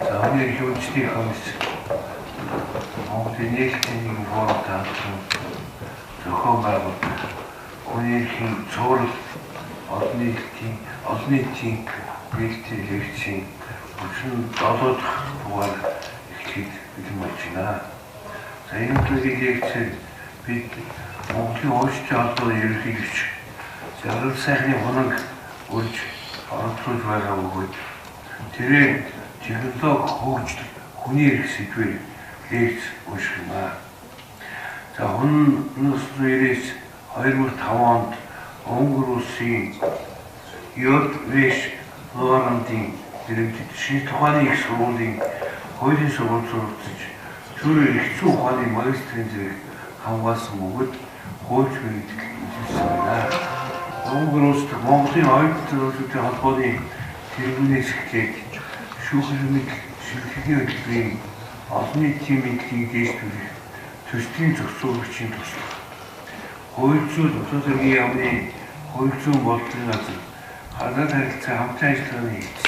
За хүний эрхийн үндэсний комисс Монголын нийгмийн нийгэм форум таалсан зохион байгуулалт хүний эрхийн цуврал олон нийтийн нээлттэй лекцийн 37 дахь дугаар эхлэхэд бэлэн болж байна. За энэ өдрийн лекцээр бид Монголын хуульчдын холбооны ерөнхийлөгч Жаргал сайхны хунанг урьж оролцуулж байгаа бөгөөд тэрээр технологи хөгжил хүний эрх сэдвээр лекц унших юм аа. За 1999 2005 онд Унгар улсын Йод-Вэш Лорандын дэргэд шинжлэх ухааны их сургуулийн хуулийн сургууль суралцж түүрээр эрх зүйн ухааны магистрийн зэрэг хамгаалсан бөгөөд хуульч мэргэжил эзэмшсэн байна. Унгар улс дахь Монголын оюутан залуучуудын холбооны тэргүүнээс эхлээд шүүхэл мэдл, шилжлэгийн хөтөлбөрийн олон нийтийн мэдлэгийг дээшлүүлэх төслийн зохицуулагчийн туслах, хууль зүйн улс төрийн яамны хууль зүйн бодлогын газар, гадаад харилцаа хамтын ажиллагааны хийц,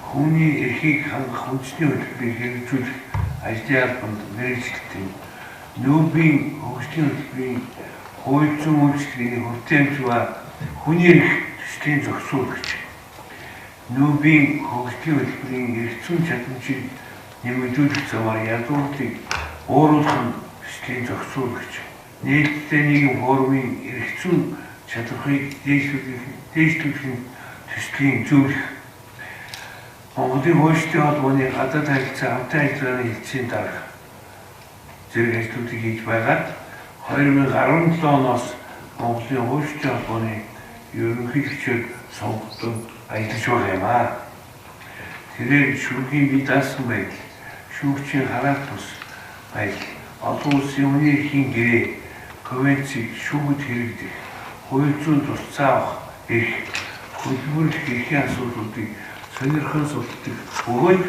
хүний эрхийг хангах үндэсний хөтөлбөрийг хэрэгжүүлэх ажлын албанд мэргэжилтэн, нүүбийн хөгжлийн хөтөлбөрийн хууль зүйн үйлчилгээний хүртээмж ба хүний эрх төслийн зохицуулагч, нүүбийн хөгжлийн хөтөлбөрийн эрх зүйн чадамжийг нэмэгдүүлэх замаар ядуурлыг бууруулах нь төслийн зохицуулагч, нээлттэй нийгэм форумын эрх зүйн чадварыг дээшлүүлэх нь төслийн зөвлөх, Монголын хуульчдын холбооны гадаад харилцаа хамтын ажиллагааны хэлтсийн дарга зэрэг ажлуудыг хийж байгаад 2017 оноос Монголын хуульчдын холбооны ерөнхийлөгчөөр сонгогдсон ажиллаж байгаа юм аа. Тэрээр шүүхийн бие даасан байдал, шүүгчийн хараат тус байдал, олон улсын хүний эрхийн гэрээ, конвенцийг шүүхэд хэрэглэх, хууль зүйн тусцаа авах эрх, хөдөлмөрлөх эрхийн асуудлуудыг сонирхон судалдаг бөгөөд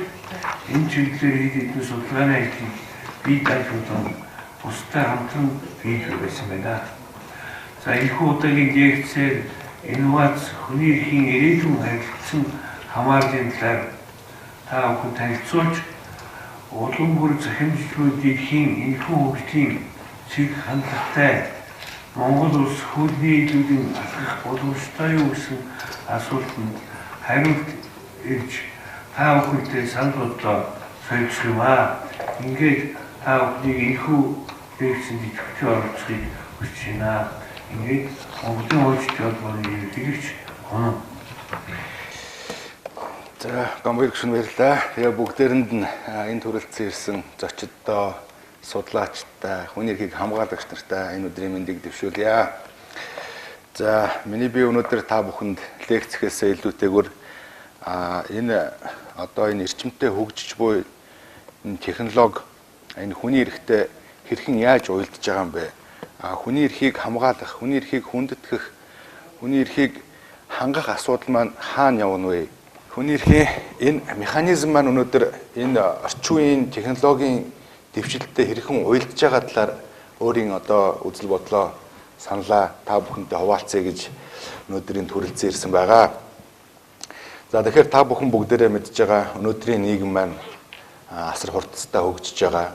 энэ чиглэлээр хэд хэдэн судалгааны ажлыг бие дааж болон бусдад хамтран хийж байсан байна. За энэхүү удаагийн лекцээр инновац хүний эрхийн ирээдүйн харилцан хамаарлын талаар та бүхэн танилцуулж улам бүр захимжиж буй дэлхийн энэхүү хөгжлийн цэг хандлагатай Монгол улс хөлний нийлүүлэн алхах боломжтой юу гэсэн асуултанд хариулт ирж та бүхэнтэй санал бодлоо солилцох юм аа. Ингээд та бүхнийг энэхүү лекцэнд идэвхтэй оролцохыг хүсэж байна. Ингээд Монголын хуульчдын холбооны ерөнхийлөгч Хонон. За Гомбер гүшүүн баярлалаа. Тэгээ бүгдээрэнд нь энэ төрөлцсөн ирсэн зочддоо, судлаачдаа, хүний эрхийг хамгаалагч нартай энэ өдрийн мэндийг дэвшүүлье. За миний би өнөөдөр та бүхэнд лекц хийхээсээ илүүтэйгээр энэ одоо энэ эрчимтэй хөгжиж буй энэ технологи энэ хүний эрхтэй хэрхэн яаж уялдж байгаа юм бэ? Хүний эрхийг хамгаалах, хүний эрхийг хүндэтгэх, хүний эрхийг хангах асуудал маань хаана явна вэ? Хүний эрхийн энэ механизм маань өнөөдөр энэ орчин үеийн технологийн дэвшилттэй хэрхэн уялдж байгаа талаар өөрийн одоо үзэл бодлоо саналаа та бүхэнтэй хуваалцъя гэж өнөөдрийн төрөлцөн ирсэн байгаа. За тэгэхээр та бүхэн бүгдээрээ мэдж байгаа өнөөдрийн нийгэм маань асар хурдтай хөгжиж байгаа.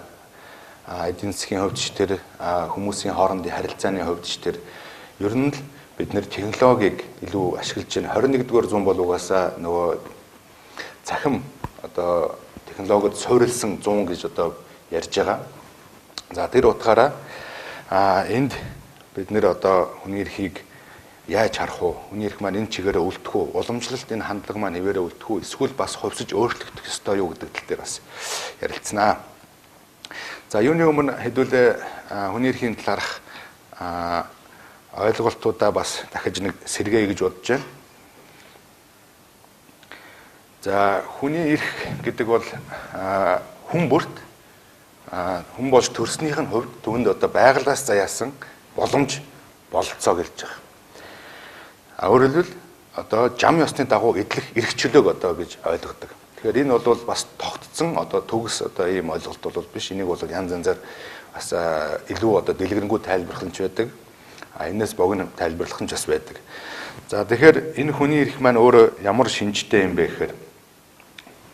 Эдийн засгийн хувьд ч тэр хүмүүсийн хоорондын харилцааны хувьд ч тэр ер нь л бид нэр технологиг илүү ашиглаж байна. 21-р зуун бол угаасаа нөгөө цахим одоо технологид суурилсан зуун гэж одоо ярьж байгаа. За тэр утгаараа энд бид нэр одоо хүний эрхийг яаж харах вэ? Хүний эрх маань энэ чигээрээ үлдэх үү? Уламжлалт энэ хандлага маань хэвээрээ үлдэх үү? Эсвэл бас хувьсаж өөрчлөгдөх ёстой юу гэдэг тал дээр бас ярилцсанаа. За юуны өмнө хэдүүлээ хүний эрхийн талаарх ойлголтуудаа бас дахиж нэг сэргээе гэж бодож байна. За хүний эрх гэдэг бол хүн бүрт хүн болж төрснийх нь хувьд түүнд одоо байгалаас заяасан боломж бололцоо гэж байгаа. Өөрөөр хэлбэл одоо жам ёсны дагуу эдлэх эрх чөлөөг одоо гэж ойлгодог. Тэгэхээр энэ бол бас тогтцсон одоо төгс одоо ийм ойлголт бол биш. Энийг бол янз янзаар бас илүү одоо дэлгэрэнгүй тайлбарлах нь ч байдаг. Энээс богино тайлбарлах нь ч бас байдаг. За тэгэхээр энэ хүний эрх маань өөрөө ямар шинжтэй юм бэ гэхээр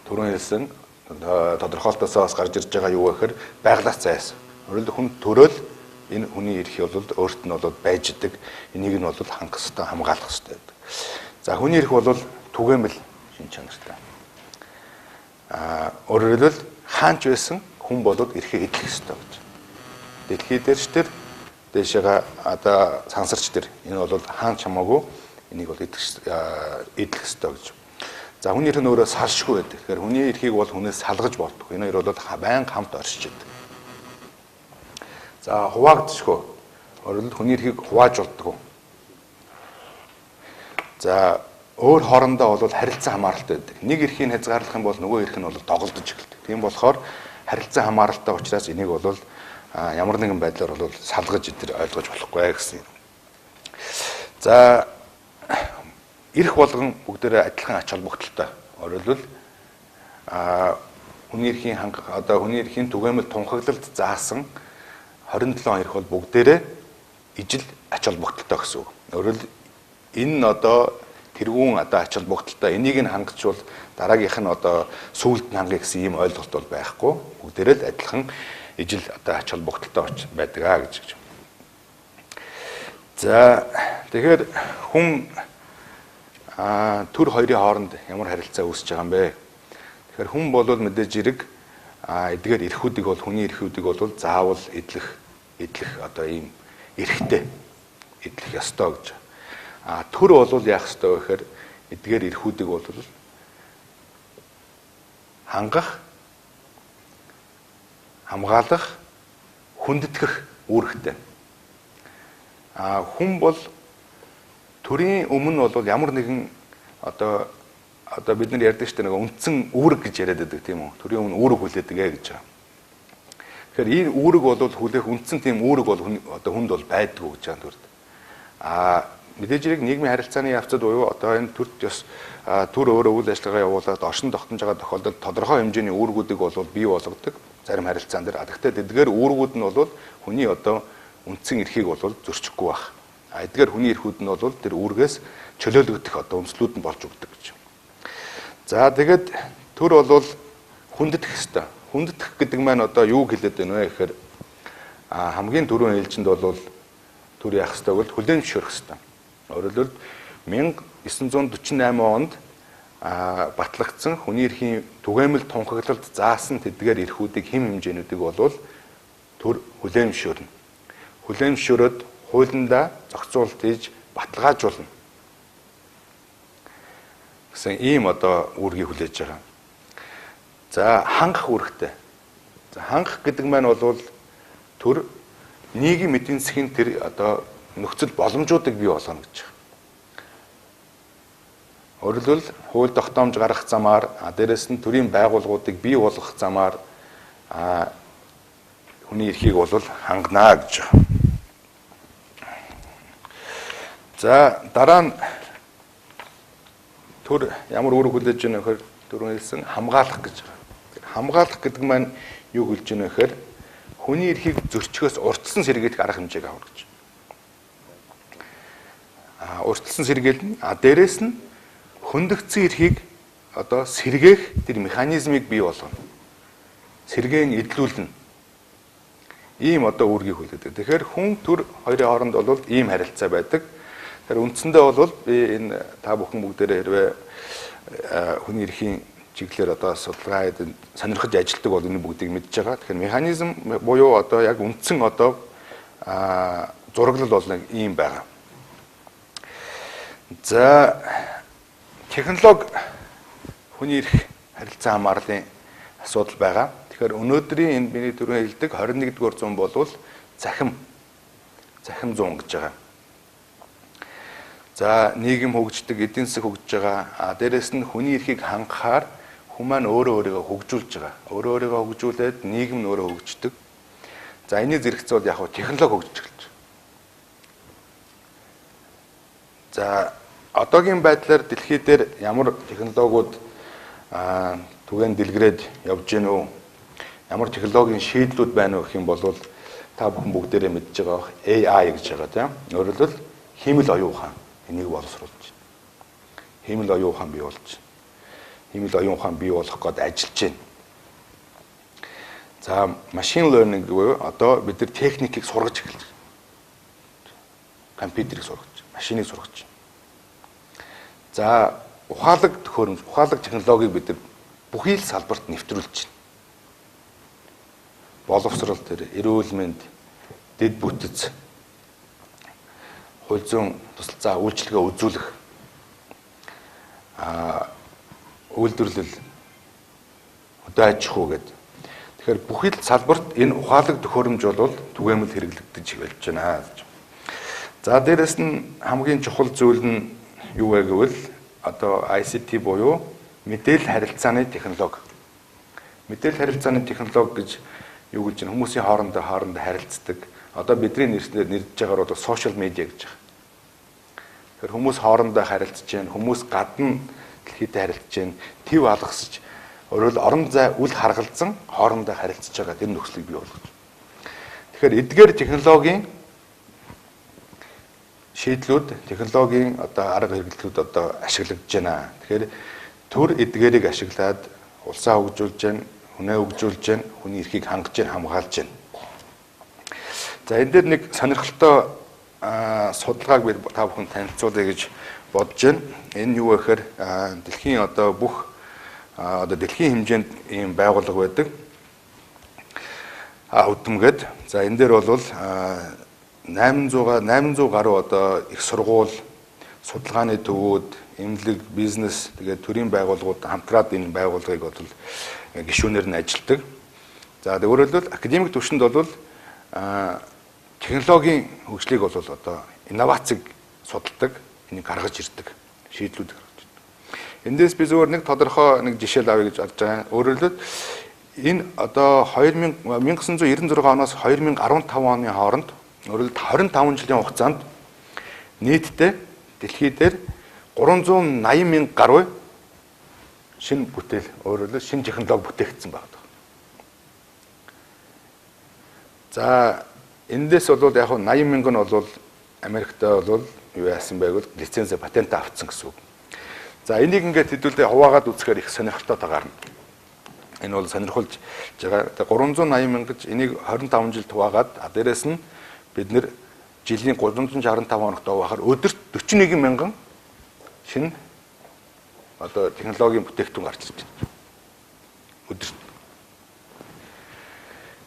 түрүүн хэлсэн Тодорхойлолтоосоо бас гарч ирж байгаа юу гэхээр байглаас зайсан. Өөрөлд хүн төрөөл энэ хүний эрх бол өөрт нь бол байж идэг. Энийг нь бол хангах ёстой, хамгаалах ёстой гэдэг. За хүний эрх бол түгээмэл шин чанартай. Өөрөөр хэлбэл хаанч байсан хүн бол эрхээ эдлэх ёстой гэж. Дэлхий дээр ч тэр дээшээгээ одоо сансарч тэр энэ бол хаанч хамаагүй энийг бол эдлэх ёстой гэж. За хүний эрх нь өөрөө салшгүй байдаг. Тэгэхээр хүний эрхийг бол хүнээс салгаж болдгоо. Энэ хоёр бол байнга хамт оршиж байдаг. За хуваагдшгүй. Өөрөлд хүний эрхийг хувааж болдгоо. За өөр хоорондоо бол харилцан хамааралтай байдаг. Нэг эрхийг хязгаарлах юм бол нөгөө эрх нь бол доголдож эхэлдэг. Тийм болохоор харилцан хамааралтай учраас энийг бол ямар нэгэн байдлаар бол салгаж идэр ойлгож болохгүй гэсэн юм. За эрх болгон бүгдээрээ адилхан ач холбогдолтой. Өөрөлдвөл хүний эрхийн хангах одоо хүний эрхийн түгээмэл тунхаглалд заасан 27 эрх бол бүгдээрээ ижил ач холбогдолтой гэсэн үг. Өөрөлд энэ нь одоо тэргүүн одоо ач холбогдолтой энийг нь хангачвал дараагийнх нь одоо сүүлд нь хангая гэсэн ийм ойлголт бол байхгүй. Бүгдээрээ л адилхан ижил одоо ач холбогдолтой байдаг аа гэж. За тэгэхээр хүн төр хоёрын хооронд ямар харилцаа үүсэж байгаа юм бэ? Тэгэхээр хүн бол мэдээж хэрэг эдгээр эрхүүдийг бол хүний эрхүүдийг бол заавал эдлэх одоо ийм эрхтэй эдлэх ёстой гэж. Төр бол яах ёстой вэ гэхээр эдгээр эрхүүдийг бол хангах, хамгаалах, хүндэтгэх үүрэгтэй. Хүн бол төрийн өмнө бол ямар нэгэн одоо бид нар ярьдаг шүү дээ нэг үндсэн үүрэг гэж яриад байдаг тийм үү? Төрийн өмнө үүрэг хүлээдэг гэж байгаа. Тэгэхээр энэ үүрэг бол хүлээх үндсэн тийм үүрэг бол одоо хүнд бол байдгүй гэж байгаа төрд. Мэдээж хэрэг нийгмийн харилцааны явцад буюу одоо энэ төрд ёс төр өөрөө үйл ажиллагаа явуулаад оршин тогтнож байгаа тохиолдолд тодорхой хэмжээний үүргүүдийг бол бий болгодог зарим харилцаан дээр. Гэхдээ эдгээр үүргүүд нь бол хүний одоо үндсэн эрхийг бол зөрчихгүй байх. Эдгээр хүний эрхүүд нь бол тэр үүргээс чөлөөлөгдөх одоо үндслүүд нь болж өгдөг гэж. За тэгээд төр бол хүндэтгэх ёстой. Хүндэтгэх гэдэг маань одоо юу хэлээд байна вэ гэхээр хамгийн түрүүн ээлжинд бол төр яах ёстой бол хүлээн зөвшөөрөх ёстой. Өөрөлдвөл 1948 онд батлагдсан хүний эрхийн түгээмэл тунхаглалд заасан тэдгээр эрхүүдийг хэм хэмжээнүүдийг бол төр хүлээн зөвшөөрнө. Хүлээн зөвшөөрөөд хуулиндаа зохицуулалт хийж баталгаажуулна гэсэн ийм одоо үүргийг хүлээж байгаа. За хангах үүрэгтэй. За хангах гэдэг маань бол төр нийгэм эдийн засгийн тэр одоо нөхцөл боломжуудыг бий болгоно гэж. Өөрөлдвөл хууль тогтоомж гаргах замаар, дээрэс нь төрийн байгууллагуудыг бий болгох замаар хүний эрхийг бол хангана гэж. За дараа нь төр ямар үүрэг хүлээж байна гэхээр түрүүн хэлсэн хамгаалах гэж байгаа. Хамгаалах гэдэг маань юу хэлж байна гэхээр хүний эрхийг зөрчихөөс урьдчилан сэргийлэх арга хэмжээг авах гэж. Урьдчилан сэргийлнэ. Дээрэс нь хөндөгдсөн эрхийг одоо сэргээх тэр механизмыг бий болгоно. Сэргээн эдлүүлнэ. Ийм одоо үүргийг хүлээдэг. Тэгэхээр хүн төр хоёрын хооронд бол ийм харилцаа байдаг. Тэгэхээр үндсэндээ бол би энэ та бүхэн бүгдээрээ хэрвээ хүний эрхийн чиглэлээр одоо судалгаа сонирхож ажилладаг бол энэ бүгдийг мэдж байгаа. Тэгэхээр механизм буюу одоо яг үндсэн одоо зураглал бол нэг ийм байгаа. За технологи хүний эрх харилцан хамаарлын асуудал байгаа. Тэгэхээр өнөөдрийн энэ миний түрүүн хэлдэг 21-р зуун болвол цахим зуун гэж байгаа. За нийгэм хөгждөг, эдийн засаг хөгжиж байгаа. Дээрэс нь хүний эрхийг хангахаар хүн маань өөрөө өөрийгөө хөгжүүлж байгаа. Өөрөө өөрийгөө хөгжүүлээд нийгэм нь өөрөө хөгждөг. За энэний зэрэгцээ бол яг хөө технологи хөгжиж эхэлж байгаа. За одоогийн байдлаар дэлхий дээр ямар технологиуд түгээн дэлгэрээд явж гэнэ үү? Ямар технологийн шийдлүүд байна вэ гэх юм бол та бүхэн бүгдээрээ мэдж байгаа бах AI гэж байгаа тийм. Өөрөөр хэлбэл хиймэл оюун ухаан энийг боловсруулж байна. Хиймэл оюун ухаан бий болж байна. Хиймэл оюун ухаан бий болох гээд ажиллаж байна. За, machine learning буюу одоо бид нар техникийг сургаж эхэлж байна. Компьютерийг сургаж, машиныг сургаж. За, ухаалаг төхөөрөмж, ухаалаг технологиг бид нар бүхий л салбарт нэвтрүүлж байна. Боловсрол төр, эрүүл мэнд, дэд бүтэц, хууль зүйн тусалцаа үйлчилгээ үзүүлэх, үйлдвэрлэл, хөдөө аж ахуй гэдэг. Тэгэхээр бүхий л салбарт энэ ухаалаг төхөөрөмж бол түгээмэл хэрэглэгдэж болж байна гэж. За, дээрэс нь хамгийн чухал зүйл нь юу вэ гэвэл одоо ICT буюу мэдээлэл харилцааны технологи. Мэдээлэл харилцааны технологи гэж юу гэж хүмүүсийн хоорондоо харилцдаг. Одоо бидний нэрсээр нэрдэж байгаагаар бол social media гэж байгаа. Тэгэхээр хүмүүс хоорондоо харилцаж байна, хүмүүс гадна дэлхийдээ харилцаж байна. Төв алгасаж, өөрөөр орон зай үл харгалзан хоорондоо харилцаж байгаа тэр нөхцөлийг бий болгож. Тэгэхээр эдгээр технологийн шийдлүүд, технологийн одоо арга хэрэглүүд одоо ашиглагдаж байна. Тэгэхээр төр эдгээрийг ашиглаад улсаа хөгжүүлж байна, хүнээ хөгжүүлж байна, хүний эрхийг хангаж байна, хамгаалж байна. За, энэ дээр нэг сонирхолтой судалгааг би та бүхэн танилцуулъя гэж бодож байна. Энэ юу вэ гэхээр дэлхийн одоо бүх одоо дэлхийн хэмжээнд ийм байгууллага байдаг. Үдэмгээд. За, энэ дээр бол 800 гаруй одоо их сургууль, судалгааны төвүүд, эмнэлэг, бизнес, тэгээд төрийн байгууллагууд хамтраад энэ байгууллагыг бол гишүүнээр нь ажилладаг. За, өөрөөр хэлбэл академик түвшинд бол технологийн хөгжлийг бол одоо инновацийг судалдаг, энийг гаргаж ирдэг, шийдлүүд гаргаж ирдэг. Эндээс би зөвхөн нэг тодорхой нэг жишээ авъя гэж бодож байгаа. Өөрөөр хэлбэл энэ одоо 1996 оноос 2015 оны хооронд, өөрөөр хэлбэл 25 жилийн хугацаанд нийтдээ дэлхий дээр 380 мянга гаруй шинэ бүтээл, өөрөөр хэлбэл шинэ технологи бүтээгдсэн байна. За, эндээс бол яг 80 мянган нь бол Америкт бол юу яасан байг бол лиценз патент авцсан гэсэн үг. За, энийг ингээд хэдүүлдэ хуваагаад үзэхээр их сонирхолтой гарна. Энэ бол сонирхолж байгаа. 380 мянга гэж энийг 25 жил хуваагаад, дээрэс нь бид нэр жилийн 365 хоногт байхаар өдөрт 41 мянган шинэ одоо технологийн бүтээгдэхүүн гарч ирж байна. Өдөрт.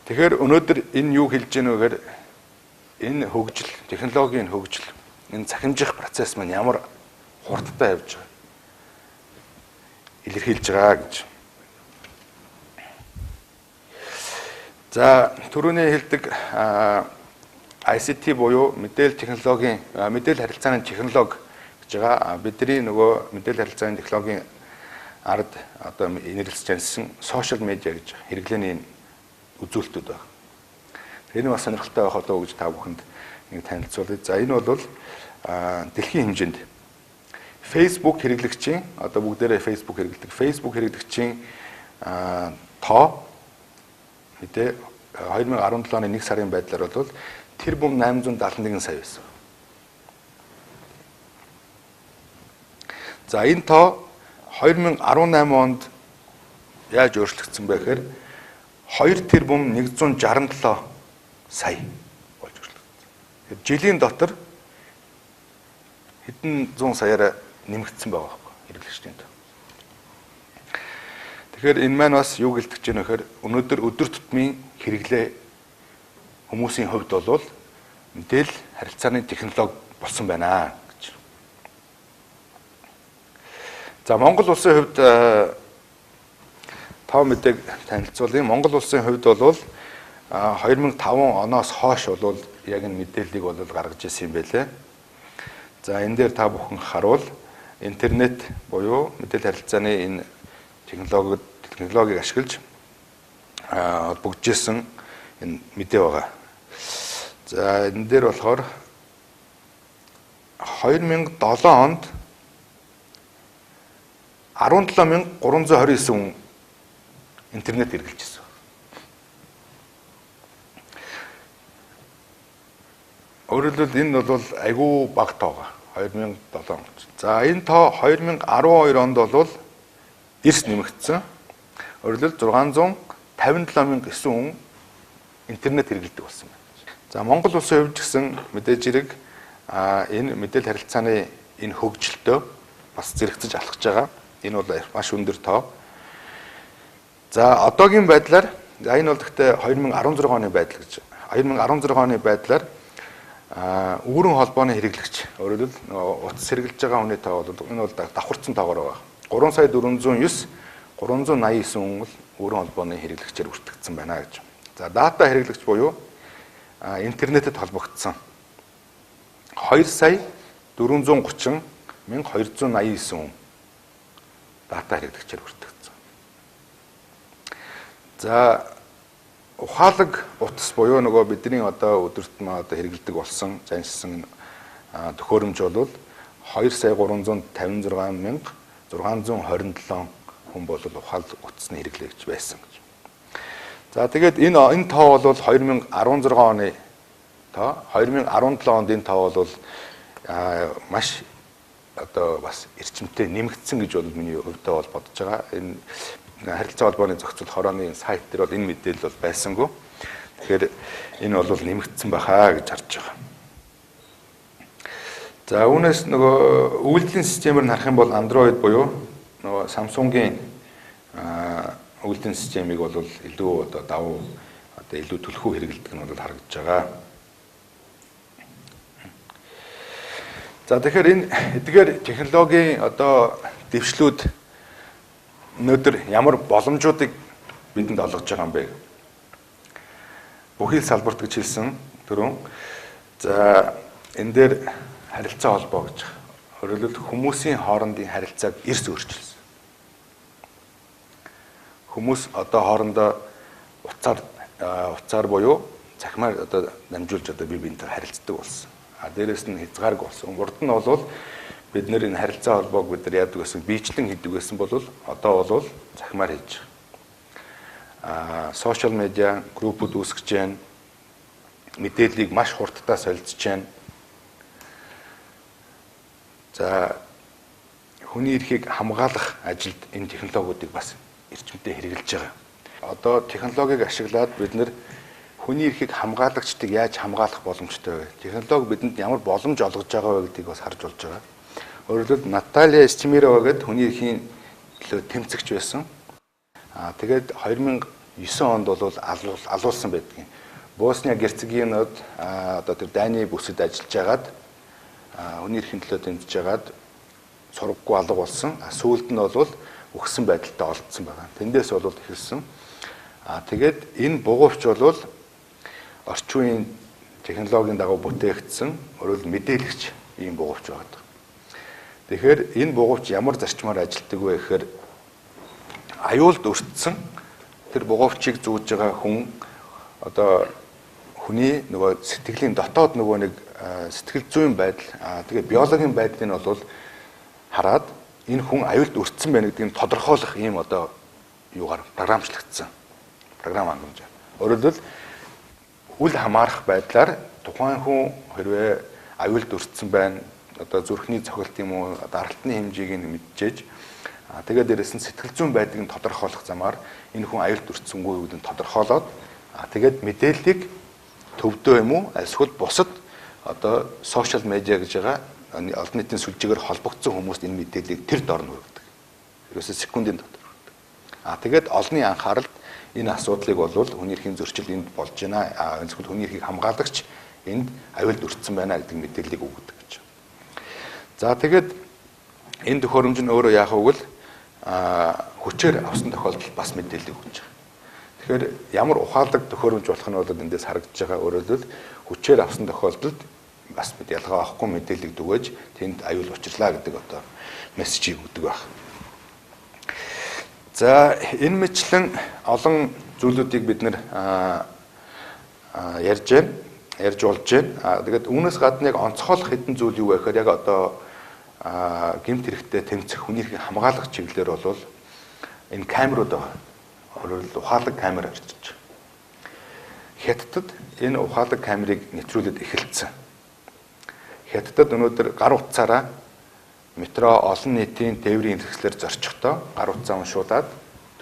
Тэгэхээр өнөөдөр энэ юу хэлж гэнэ вэ гэхээр энэ хөгжил, технологийн хөгжил, энэ цахимжих процесс маань ямар хурдтай явж байгаа илэрхийлж байгаа гэж. За, түрүүний хэлдэг ICT буюу мэдээлэл технологийн мэдээлэл харилцааны технологи гэж байгаа. Бидний нөгөө мэдээлэл харилцааны технологийн ард одоо нэрлэж таньсан social media гэж хэрэглээний үзүүлэлтүүд байна. Энэ бас сонирхолтой байх болов уу гэж та бүхэнд нэг танилцуулъя. За, энэ бол дэлхийн хэмжээнд Facebook хэрэглэгчийн, одоо бүгдээрээ Facebook хэрэглэдэг. Facebook хэрэглэгчийн тоо мэдээ 2017 оны 1 сарын байдлаар бол тэрбум 871 сая байсан. За, энэ тоо 2018 онд яаж өөрчлөгдсөн бэ гэхээр 2 тэрбум 167 сая болж өөрчлөгдсөн. Тэгэхээр жилийн дотор хэдэн зуун саяар нэмэгдсэн байгаа байхгүй хэрэглэгчдийн тоо. Тэгэхээр энэ маань бас юу гэлдэж байна гэхээр өнөөдөр өдөр тутмын хэрэглээ хүмүүсийн хувьд бол мэдээлэл харилцааны технологи болсон байна гэж. За, Монгол улсын хувьд тоо мэдээг танилцуулъя. Монгол улсын хувьд бол 2005 оноос хойш бол яг энэ мэдээллийг бол гаргаж ирсэн юм байлээ. За, энэ дээр та бүхэн харуул интернет буюу мэдээлэл харилцааны энэ технологиг ашиглаж холбогдож исэн энэ мэдээ байгаа. За, энэ дээр болохоор 2007 онд 17329 хүн интернет хэрэглэж ирсэн. Өөрөөр хэлбэл энэ бол айгүй бага тоогоо 2007 онд. За, энэ тоо 2012 онд бол эрс нэмэгдсэн. Өөрөөр хэлбэл 57,009 хүн интернет хэрэглэдэг болсон байна. За Монгол улсын хувьд ч гэсэн мэдээж хэрэг энэ мэдээлэл харилцааны энэ хөгжилтөө бас зэрэгцэж алхаж байгаа. Энэ бол маш өндөр тоо. За одоогийн байдлаар энэ бол гэхдээ 2016 оны байдал гэж. 2016 оны байдлаар үүрэн холбооны хэрэглэгч, өөрөөр хэлбэл утас хэрэглэж байгаа хүний тоо бол энэ бол давхарцсан тоогоор байгаа. 3 сая 409 389 хүн бол үүрэн холбооны хэрэглэгчээр бүртгэгдсэн байна гэж. За дата хэрэглэгч буюу интернетэд холбогдсон 2 сая 430 1289 хүн дата хэрэглэгчээр бүртгэгдсэн. За ухаалаг утас буюу нөгөө бидний одоо өдөрт одоо хэрэглэдэг болсон заншсан төхөөрөмж бол 2 сая 356 627 хүн бол ухаалаг утасны хэрэглэгч байсан гэж. За тэгээд энэ тоо бол 2016 оны тоо, 2017 онд энэ тоо бол маш одоо бас эрчимтэй нэмэгдсэн гэж бол миний хувьдаа бол бодож байгаа. Энэ харилцаа холбооны зохицол хорооны сайт дээр бол энэ мэдээлэл бол байсангүй. Тэгэхээр энэ бол нэмэгдсэн байхаа гэж харж байгаа. За үүнээс нөгөө үйлдвэрлэлийн системээр нь харах юм бол Android буюу нөгөө Samsung-ийн үйлдвэрлэлийн системийг бол илүү одоо давуу одоо илүү түлхүү хэрэглэдэг нь бол харагдаж байгаа. За тэгэхээр энэ эдгээр технологийн одоо дэвшлүүд өнөөдөр ямар боломжуудыг бидэнд олгож байгаа юм бэ? Бүхий л салбарт гэж хэлсэн түрүүн. За энэ дээр харилцаа холбоо гэж. Өөрөөр хэлбэл хүмүүсийн хоорондын харилцааг эрс өөрчилсөн. Хүмүүс одоо хоорондоо утсаар буюу цахимаар одоо дамжуулж одоо бие биентэй харилцдаг болсон. А дээрээс нь хязгааргүй болсон. Урд нь бол бид нэр энэ харилцаа холбоог бид нар яадаг байсан, биечлэн хийдэг байсан бол одоо бол цахимаар хийж байгаа. Сошиал медиа группүүд үүсгэж байна. Мэдээллийг маш хурдтай солилцож байна. За хүний эрхийг хамгаалах ажилд энэ технологиудыг бас эрчимтэй хэрэглэж байгаа. Одоо технологиг ашиглаад бид нэр хүний эрхийг хамгаалагчдыг яаж хамгаалах боломжтой вэ? Технологи бидэнд ямар боломж олгож байгаа вэ гэдгийг бас харж болж байгаа. Өөрөөр хэлбэл Наталья Эстемирова гэдэг хүний эрхийн төлөө тэмцэгч байсан. Тэгээд 2009 онд бол алуулсан байдгийн. Босния Герцеговинод одоо тэр дайны бүсэд ажиллаж байгаад хүний эрхийн төлөө тэмцэж байгаад сургаггүй алга болсон. Сүүлд нь бол үхсэн байдалтай олдсон байгаа. Тэндээс бол эхэлсэн. Тэгээд энэ бугуувч бол орчин үеийн технологийн дагуу бүтээгдсэн, өөрөөр мэдээлэгч ийм бугуувч байгаа. Тэгэхээр энэ бугуувч ямар зарчмаар ажилладаг вэ гэхээр аюулд өртсөн тэр бугуувчийг зүүж байгаа хүн одоо хүний нөгөө сэтгэлийн дотоод нөгөө нэг сэтгэл зүйн байдал, тэгээ биологийн байдлыг нь бол хараад энэ хүн аюулд өртсөн байна гэдгийг тодорхойлох ийм одоо юугаар програмчлагдсан. Програм хангамж. Өөрөөр хэлбэл үл хамаарах байдлаар тухайн хүн хэрвээ аюулд өртсөн байна, одоо зүрхний цохилт юм уу, даралтны хэмжээг нь мэдчээж, тэгээд дээрэс нь сэтгэл зүйн байдлыг нь тодорхойлох замаар энэ хүн аюулд өртсөнгүй гэдгийг тодорхойлоод, тэгээд мэдээллийг төвдөө юм уу, эсвэл бусад одоо сошиал медиа гэж байгаа олон нийтийн сүлжээгээр холбогдсон хүмүүст энэ мэдээллийг тэр дор нь хүргэдэг. Ерөөсөө секундын дотор хүргэдэг. Тэгээд олонний анхааралд энэ асуудлыг бол хүний эрхийн зөрчил энд болж байна. Эсвэл хүний эрхийг хамгаалагч энд аюулд өртсөн байна гэдэг мэдээллийг өгдөг гэж. За тэгээд энэ төхөөрөмж нь өөрөө яах вэ гэвэл хүчээр авсан тохиолдолд бас мэдээллийг өгч байгаа. Тэгэхээр ямар ухаалаг төхөөрөмж болох нь бол эндээс харагдаж байгаа. Өөрөөр хэлбэл хүчээр авсан тохиолдолд бас мэд ялгаа авахгүй мэдээллийг түгээж тэнд аюул учирлаа гэдэг одоо мессежийг өгдөг байх. За энэ мэтлэн олон зүйлүүдийг бид нэр ярьж байна, ярьж болж байна. Тэгээд үүнээс гадна яг онцгойлох хэдэн зүйл юу вэ гэхээр яг одоо гэмт хэрэгтэй тэмцэх хүний эрхийг хамгаалах чиглэлээр бол энэ камерууд байгаа. Өөрөөр хэлбэл ухаалаг камер орчиж байгаа. Хятадд энэ ухаалаг камерыг нэвтрүүлээд эхэлсэн. Хятадд өнөөдөр гар утсаараа метро олон нийтийн тээврийн хэрэгслээр зорчихдоо гар утсаа уншуулад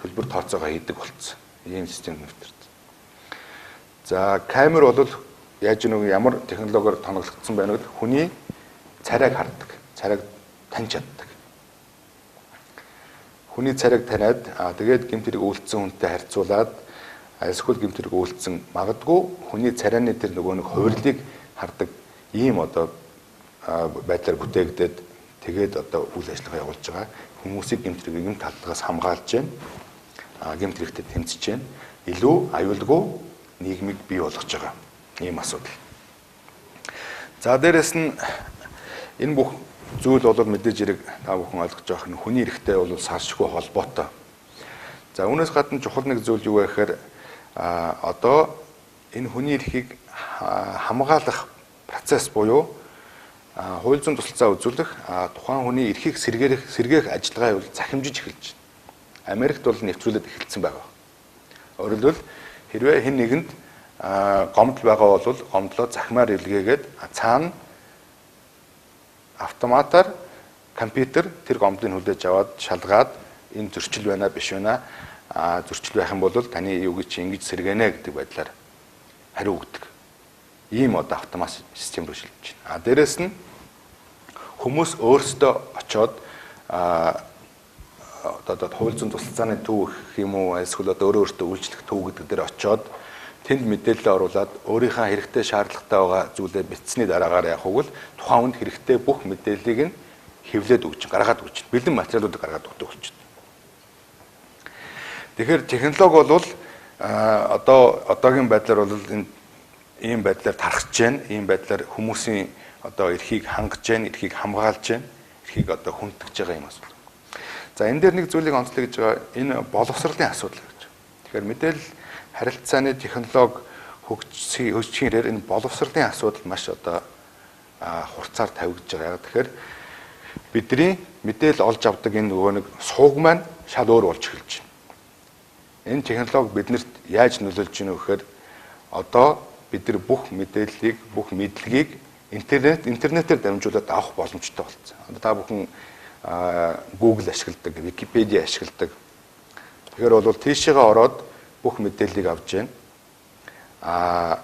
төлбөр тооцоогоо хийдэг болцсон. Ийм систем нэвтэрсэн. За камер бол яаж нэг ямар технологиор тоноглогдсон байна гэвэл хүний царайг хардаг, царайг таньж чаддаг. Хүний царайг таниад тэгээд гэмт хэрэг үйлдсэн хүнтэй харьцуулаад эсвэл гэмт хэрэг үйлдсэн магадгүй хүний царайны тэр нөгөө нэг хувирлыг хардаг ийм одоо байдлаар бүтээгдээд тэгээд одоо үйл ажиллагаа явуулж байгаа. Хүмүүсийг гэмт хэрэг юм талдгаас хамгаалж байна. Гэмт хэрэгтэй тэмцэж байна. Илүү аюулгүй нийгмийг бий болгож байгаа ийм асуудал. За дээрэс нь энэ бүх зүйл бол мэдээж хэрэг та бүхэн ойлгож байгаа нь хүний эрхтэй бол салшгүй холбоотой. За үүнээс гадна чухал нэг зүйл юу вэ гэхээр одоо энэ хүний эрхийг хамгаалах процесс буюу хууль зүйн тусалцаа үзүүлэх тухайн хүний эрхийг сэргээх ажиллагаа бол захимжиж эхэлж байна. Америкт бол нэвтрүүлээд эхэлсэн байгаа. Өөрөөр хэлбэл хэрвээ хэн нэгэнд гомдол байгаа бол гомдлоо захимаар илгээгээд цаана автоматар компьютер тэр гомдлыг хүлээж аваад шалгаад энэ зөрчил байна биш байна, зөрчил байх юм бол таны юуг чи ингэж сэргэнэ гэдэг байдлаар хариу өгдөг. Ийм одоо автомат систем рүү шилжиж байна. Дээрэс нь хүмүүс өөрсдөө очоод одоо хууль зүйн тусалцааны төв гэх юм уу эсвэл одоо өөрөө өөртөө үйлчлэх төв гэдэг дээр очоод тэнд мэдээлэл оруулаад өөрийнхөө хэрэгтэй шаардлагатай байгаа зүйлээ бичсэний дараагаар яг үгэл тухайн хүнд хэрэгтэй бүх мэдээллийг нь хэвлээд өгч, гаргаад өгч, бэлэн материалуудыг гаргаад өгдөг болчихно. Тэгэхээр технологи бол одоо одоогийн байдлаар бол энэ ийм байдлаар тархаж байна, ийм байдлаар хүмүүсийн одоо эрхийг хангаж байна, эрхийг хамгаалж байна, эрхийг одоо хүндэтгэж байгаа юм асуудал. За энэ дээр нэг зүйлийг онцлог гэж байгаа, энэ боловсролын асуудал гэж. Тэгэхээр мэдээлэл харилцааны технологи хөгжихээр энэ боловсролын асуудал маш одоо хурцаар тавигдж байгаа. Тэгэхээр бидний мэдээлэл олж авдаг энэ нөгөө нэг сууг маань шал өөр болж эхэлж байна. Энэ технологи биднэрт яаж нөлөөлж байна вэ гэхээр одоо бид нар бүх мэдээллийг, бүх мэдлэгийг интернетээр дамжуулаад авах боломжтой болсон. Одоо та бүхэн Google ашигладаг, Wikipedia ашигладаг. Тэгэхээр бол тийшээгээ ороод бүх мэдээллийг авч байна.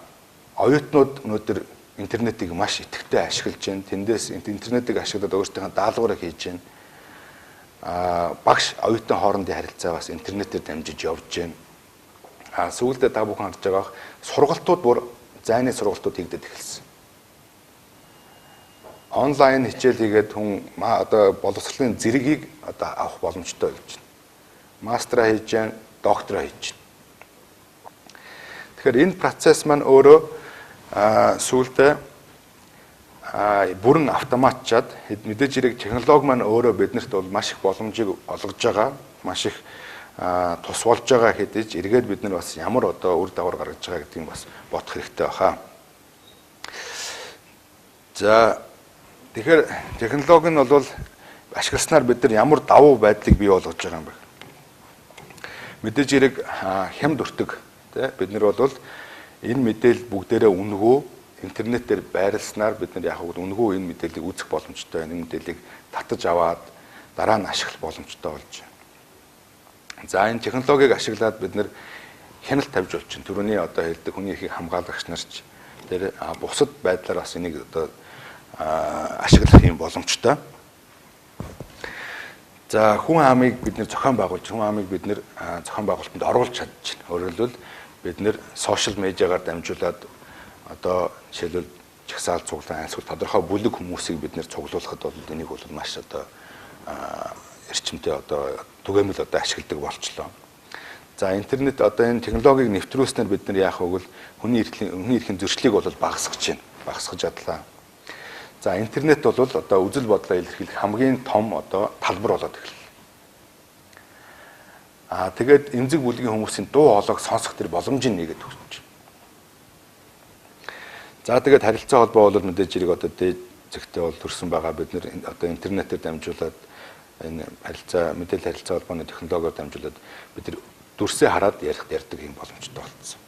Оюутнууд өнөөдөр интернетийг маш идэвхтэй ашиглаж байна. Тэндээс интернетийг ашиглаад өөрсдийнхөө даалгаврыг хийж байна. Багш оюутан хоорондын харилцаа бас интернетээр дамжиж явж байна. Сүүлдээ та бүхэн харж байгаа сургалтууд бүр зайны сургалтууд хийгдээд эхэлсэн. Онлайн хичээл хийгээд хүн одоо боловсролын зэрэгийг одоо авах боломжтой болж байна. Мастраа хийж байна, доктороо хийж байна. Тэгэхээр энэ процесс маань өөрөө сүүлдээ бүрэн автоматчаад мэдээж хэрэг технологи маань өөрөө биднэрт бол маш их боломжийг олгож байгаа, маш их тус болж байгаа хэдий ч эргээд бид нар бас ямар одоо үр дагавар гаргаж байгаа гэдгийг бас бодох хэрэгтэй баха. За тэгэхээр технологи нь бол ашигласнаар бид нар ямар давуу байдлыг бий болгож байгаа юм бэ? Мэдээж хэрэг хямд өртөг тий бид нар бол энэ мэдээлэл бүгдээрээ үнэгүй интернетээр байрласнаар бид нар яг үнэгүй энэ мэдээллийг үзэх боломжтой, энэ мэдээллийг татаж аваад дараа нь ашиглах боломжтой болж байна. За энэ технологиг ашиглаад бид нар хяналт тавьж болж байна. Төрөний одоо хэлдэг хүний эрхийг хамгаалагч нарч тэр бусад байдлаар бас энийг одоо ашиглах юм боломжтой. За хүн амыг бид нэр зохион байгуулж, хүн амыг бид нэр зохион байгуулалтанд оруулж чадж байна. Өөрөөр хэлбэл бид нэр сошиал медиагаар дамжуулаад одоо жишээлбэл жагсаал цуглаан эсвэл тодорхой бүлэг хүмүүсийг бид нэр цуглуулахад бол энийг бол маш одоо эрчимтэй одоо түгээмэл одоо ашигладаг болчлоо. За интернет одоо энэ технологиг нэвтрүүлснээр бид нар яах вэ гэвэл хүний эрхийн зөрчлийг бол багасгаж байна. Багасгаж чадлаа. За интернет бол одоо үзэл бодлоо илэрхийлэх хамгийн том одоо талбар болоод эхэллээ. Тэгээд эмзэг бүлгийн хүмүүсийн дуу хоолойг сонсох тэр боломжийг нэгэд өгч. За тэгээд харилцаа холбоо бол мэдээж хэрэг одоо дээд зэгтээ бол төрсэн байгаа. Бид нэр одоо интернетээр дамжуулаад энэ харилцаа мэдээлэл харилцаа холбооны технологиор дамжуулаад бид нар дүрсээ хараад ярьдаг юм боломжтой болсон.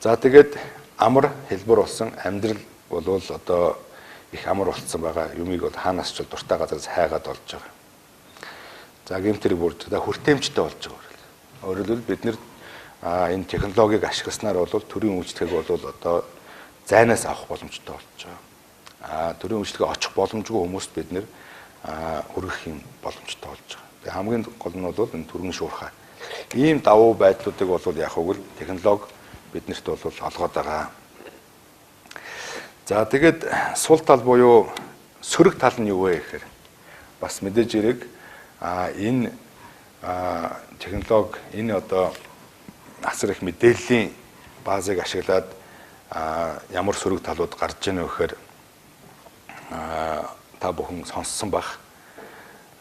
За тэгээд амар хэлбэр болсон амьдрал болвол одоо их амар болцсон байгаа. Юмыг бол хаанаас ч дуртай газараас хайгаад олж байгаа. За гэмт хэрэг бүр за хүртээмжтэй болж байгаа. Өөрөөр хэлбэл бид нэр энэ технологиг ашигласнаар бол төрийн үйлчлэгийг бол одоо зайнаас авах боломжтой болж байгаа. Төрийн үйлчлэгээ очих боломжгүй хүмүүст бид нэр хүргэх юм боломжтой болж байгаа. Тэгээ хамгийн гол нь бол энэ түргэн шуурхай. Ийм давуу байдлуудыг бол яг үгүй технологи биднэрт бол олгоод байгаа. За тэгээд сул тал буюу сөрөг тал нь юу вэ гэхээр бас мэдээж хэрэг энэ технологи энэ одоо асар их мэдээллийн баазыг ашиглаад ямар сөрөг талууд гарч ийн вэ гэхээр та бүхэн сонссон бах.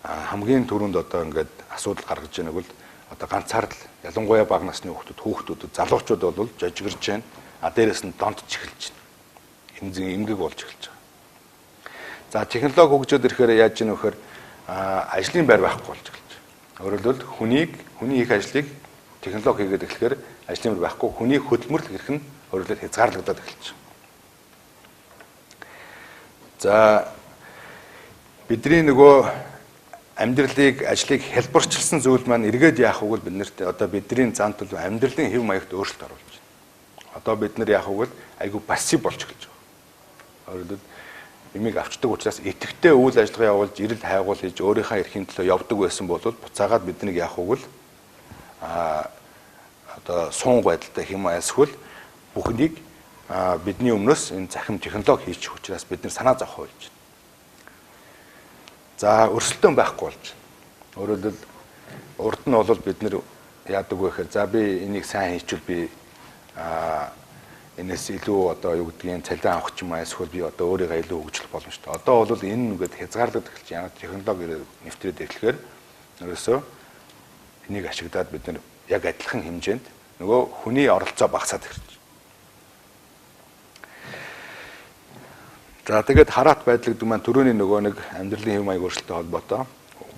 Хамгийн түрүүнд одоо ингээд асуудал гаргаж ийн гэвэл одоо ганцаардл ялангуяа бага насны хүүхдүүд, залуучууд бол жожигэрч байна. А дээрэс нь донтж эхэлж байна. Эмгэг болж эхэлж байгаа. За технологи хөгжөөд ирэхээр яаж ийн вэ гэхээр ажлын байр байхгүй болж эхэлж байна. Өөрөөр хэлбэл хүний их ажлыг технологи хийгээд эхлэхээр ажлын байр байхгүй, хүний хөдөлмөрлөх эрх нь өөрөөр хязгаарлагдаад эхэлж байна. За бидний нөгөө амьдралыг, ажлыг хялбарчилсан зүйл маань эргээд яах вэ гэвэл биднэрт одоо бидний зан төлөв амьдралын хэв маягт өөрчлөлт оруулж байна. Одоо бид нар яах вэ гэвэл айгүй пассив болж эхэлж байгаа. Өөрөөр хэлбэл эмийг авчдаг учраас идэвхтэй үйл ажиллагаа явуулж, эрэл хайгуул хийж өөрийнхөө эрхийн төлөө явдаг байсан бол буцаагаад биднийг яах вэ гэвэл одоо суунг байдалтай хэм альсгүй бүхнийг бидний өмнөөс энэ захим технологи хийчих учраас бид нар санаа зовх болж байна. За өрсөлдөөн байхгүй болж байна. Өөрөөр хэлбэл урд нь бол бид нар яадаг вэ гэхээр за би энийг сайн хийчихвэл би энэс илүү одоо юу гэдгийг цалин авах ч юм аа эсвэл би одоо өөрийгөө илүү хөгжүүлэх боломжтой. Одоо бол энэ ингээд хязгаарлагдах эхэлж байна. Технологи нэвтрээд ирэхлээр ерөөсөө энийг ашиглаад бид нар яг адилхан хэмжээнд нөгөө хүний оролцоо багасаад эхэлж байна. За тэгээд хараат байдал гэдэг маань төрөний нөгөө нэг амьдралын хэв маяг өөрчлөлттэй холбоотой.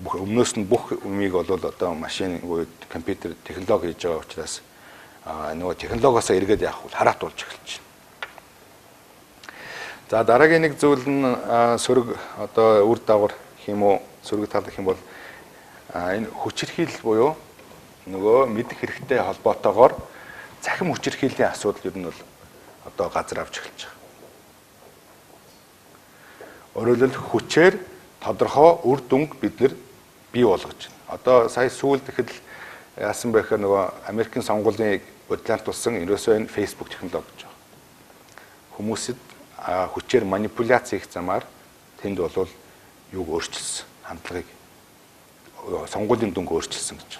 Өмнөөс нь бүх юмыг бол одоо машин буюу компьютер технологи хийж байгаа учраас нөгөө технологиосоо эргээд яах вэ? Хараат болж эхэлж байна. За дараагийн нэг зүйл нь сөрөг одоо үр дагавар гэх юм уу, сөрөг тал гэх юм бол энэ хүчирхийлэл буюу нөгөө мэдэх хэрэгтэй холбоотойгоор цахим хүчирхийллийн асуудал ер нь бол одоо газар авч эхэлж байгаа. Өөрөөр хэлбэл хүчээр тодорхой үр дүнг бид нэр бий болгож байна. Одоо сая сүүлд ихэд яасан бэ гэхээр нөгөө Америкийн сонгуулийн бодлоонтулсан ерөөсөө энэ Facebook технологи гэж байгаа. Хүмүүсэд хүчээр манипуляц хийх замаар тэнд бол юуг өөрчилсөн, хандлагыг сонгуулийн дүнг өөрчилсөн гэж.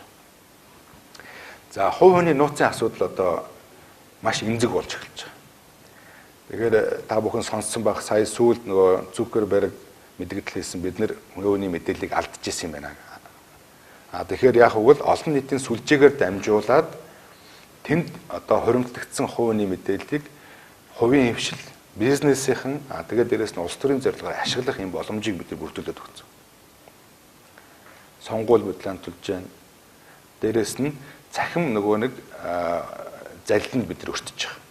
За хувь хүний нууцын асуудал одоо маш эмзэг болж эхэлж байгаа. Тэгэхээр та бүхэн сонссон байх сая сүүлд нөгөө Цукерберг мэдгдэл хийсэн бид нэр хүний мэдээллийг алдчихсан юм байна. Тэгэхээр яг үгэл олон нийтийн сүлжээгээр дамжуулаад тэнд одоо хуримтлагдсан хувийн мэдээллийг хувийн хвшил, бизнесийнхэн тэгээд дээрэс нь улс төрийн зорилгоор ашиглах юм боломжийг бид бүрдүүлээд өгсөн. Сонгуул бодлоонтулж байна. Дээрэс нь цахим нөгөө нэг залиланд бид нар өртөж байгаа.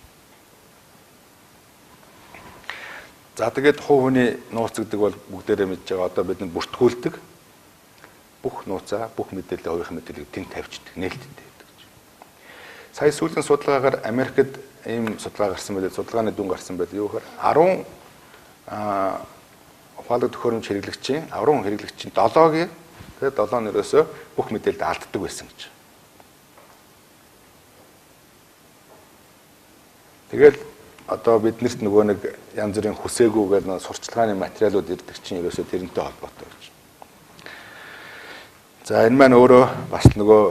За тэгээд хувь хүний нууц гэдэг бол бүгдээрээ мэдж байгаа. Одоо бид бүртгүүлдэг. Бүх нууцаа, бүх мэдээлэл, хувийн мэдээллийг тэнд тавьчихдаг, нээлттэй байдаг гэж. Сая сүүлийн судалгаагаар Америкт ийм судалгаа гарсан байлээ, судалгааны дүн гарсан байлээ. Юу гэхээр 10 ухаалаг төхөөрөмж хэрэглэгчийн 10 хэрэглэгчийн 7-гийн тэгээд 7 нь ерөөсөө бүх мэдээлэлд алддаг байсан гэж. Тэгэл одоо биднэрт нөгөө нэг янз бүрийн хүсээгүйгээр сурчлагын материалууд ирдэг чинь ерөөсөө тэрнтэй холбоотой гэж. За энэ маань өөрөө бас нөгөө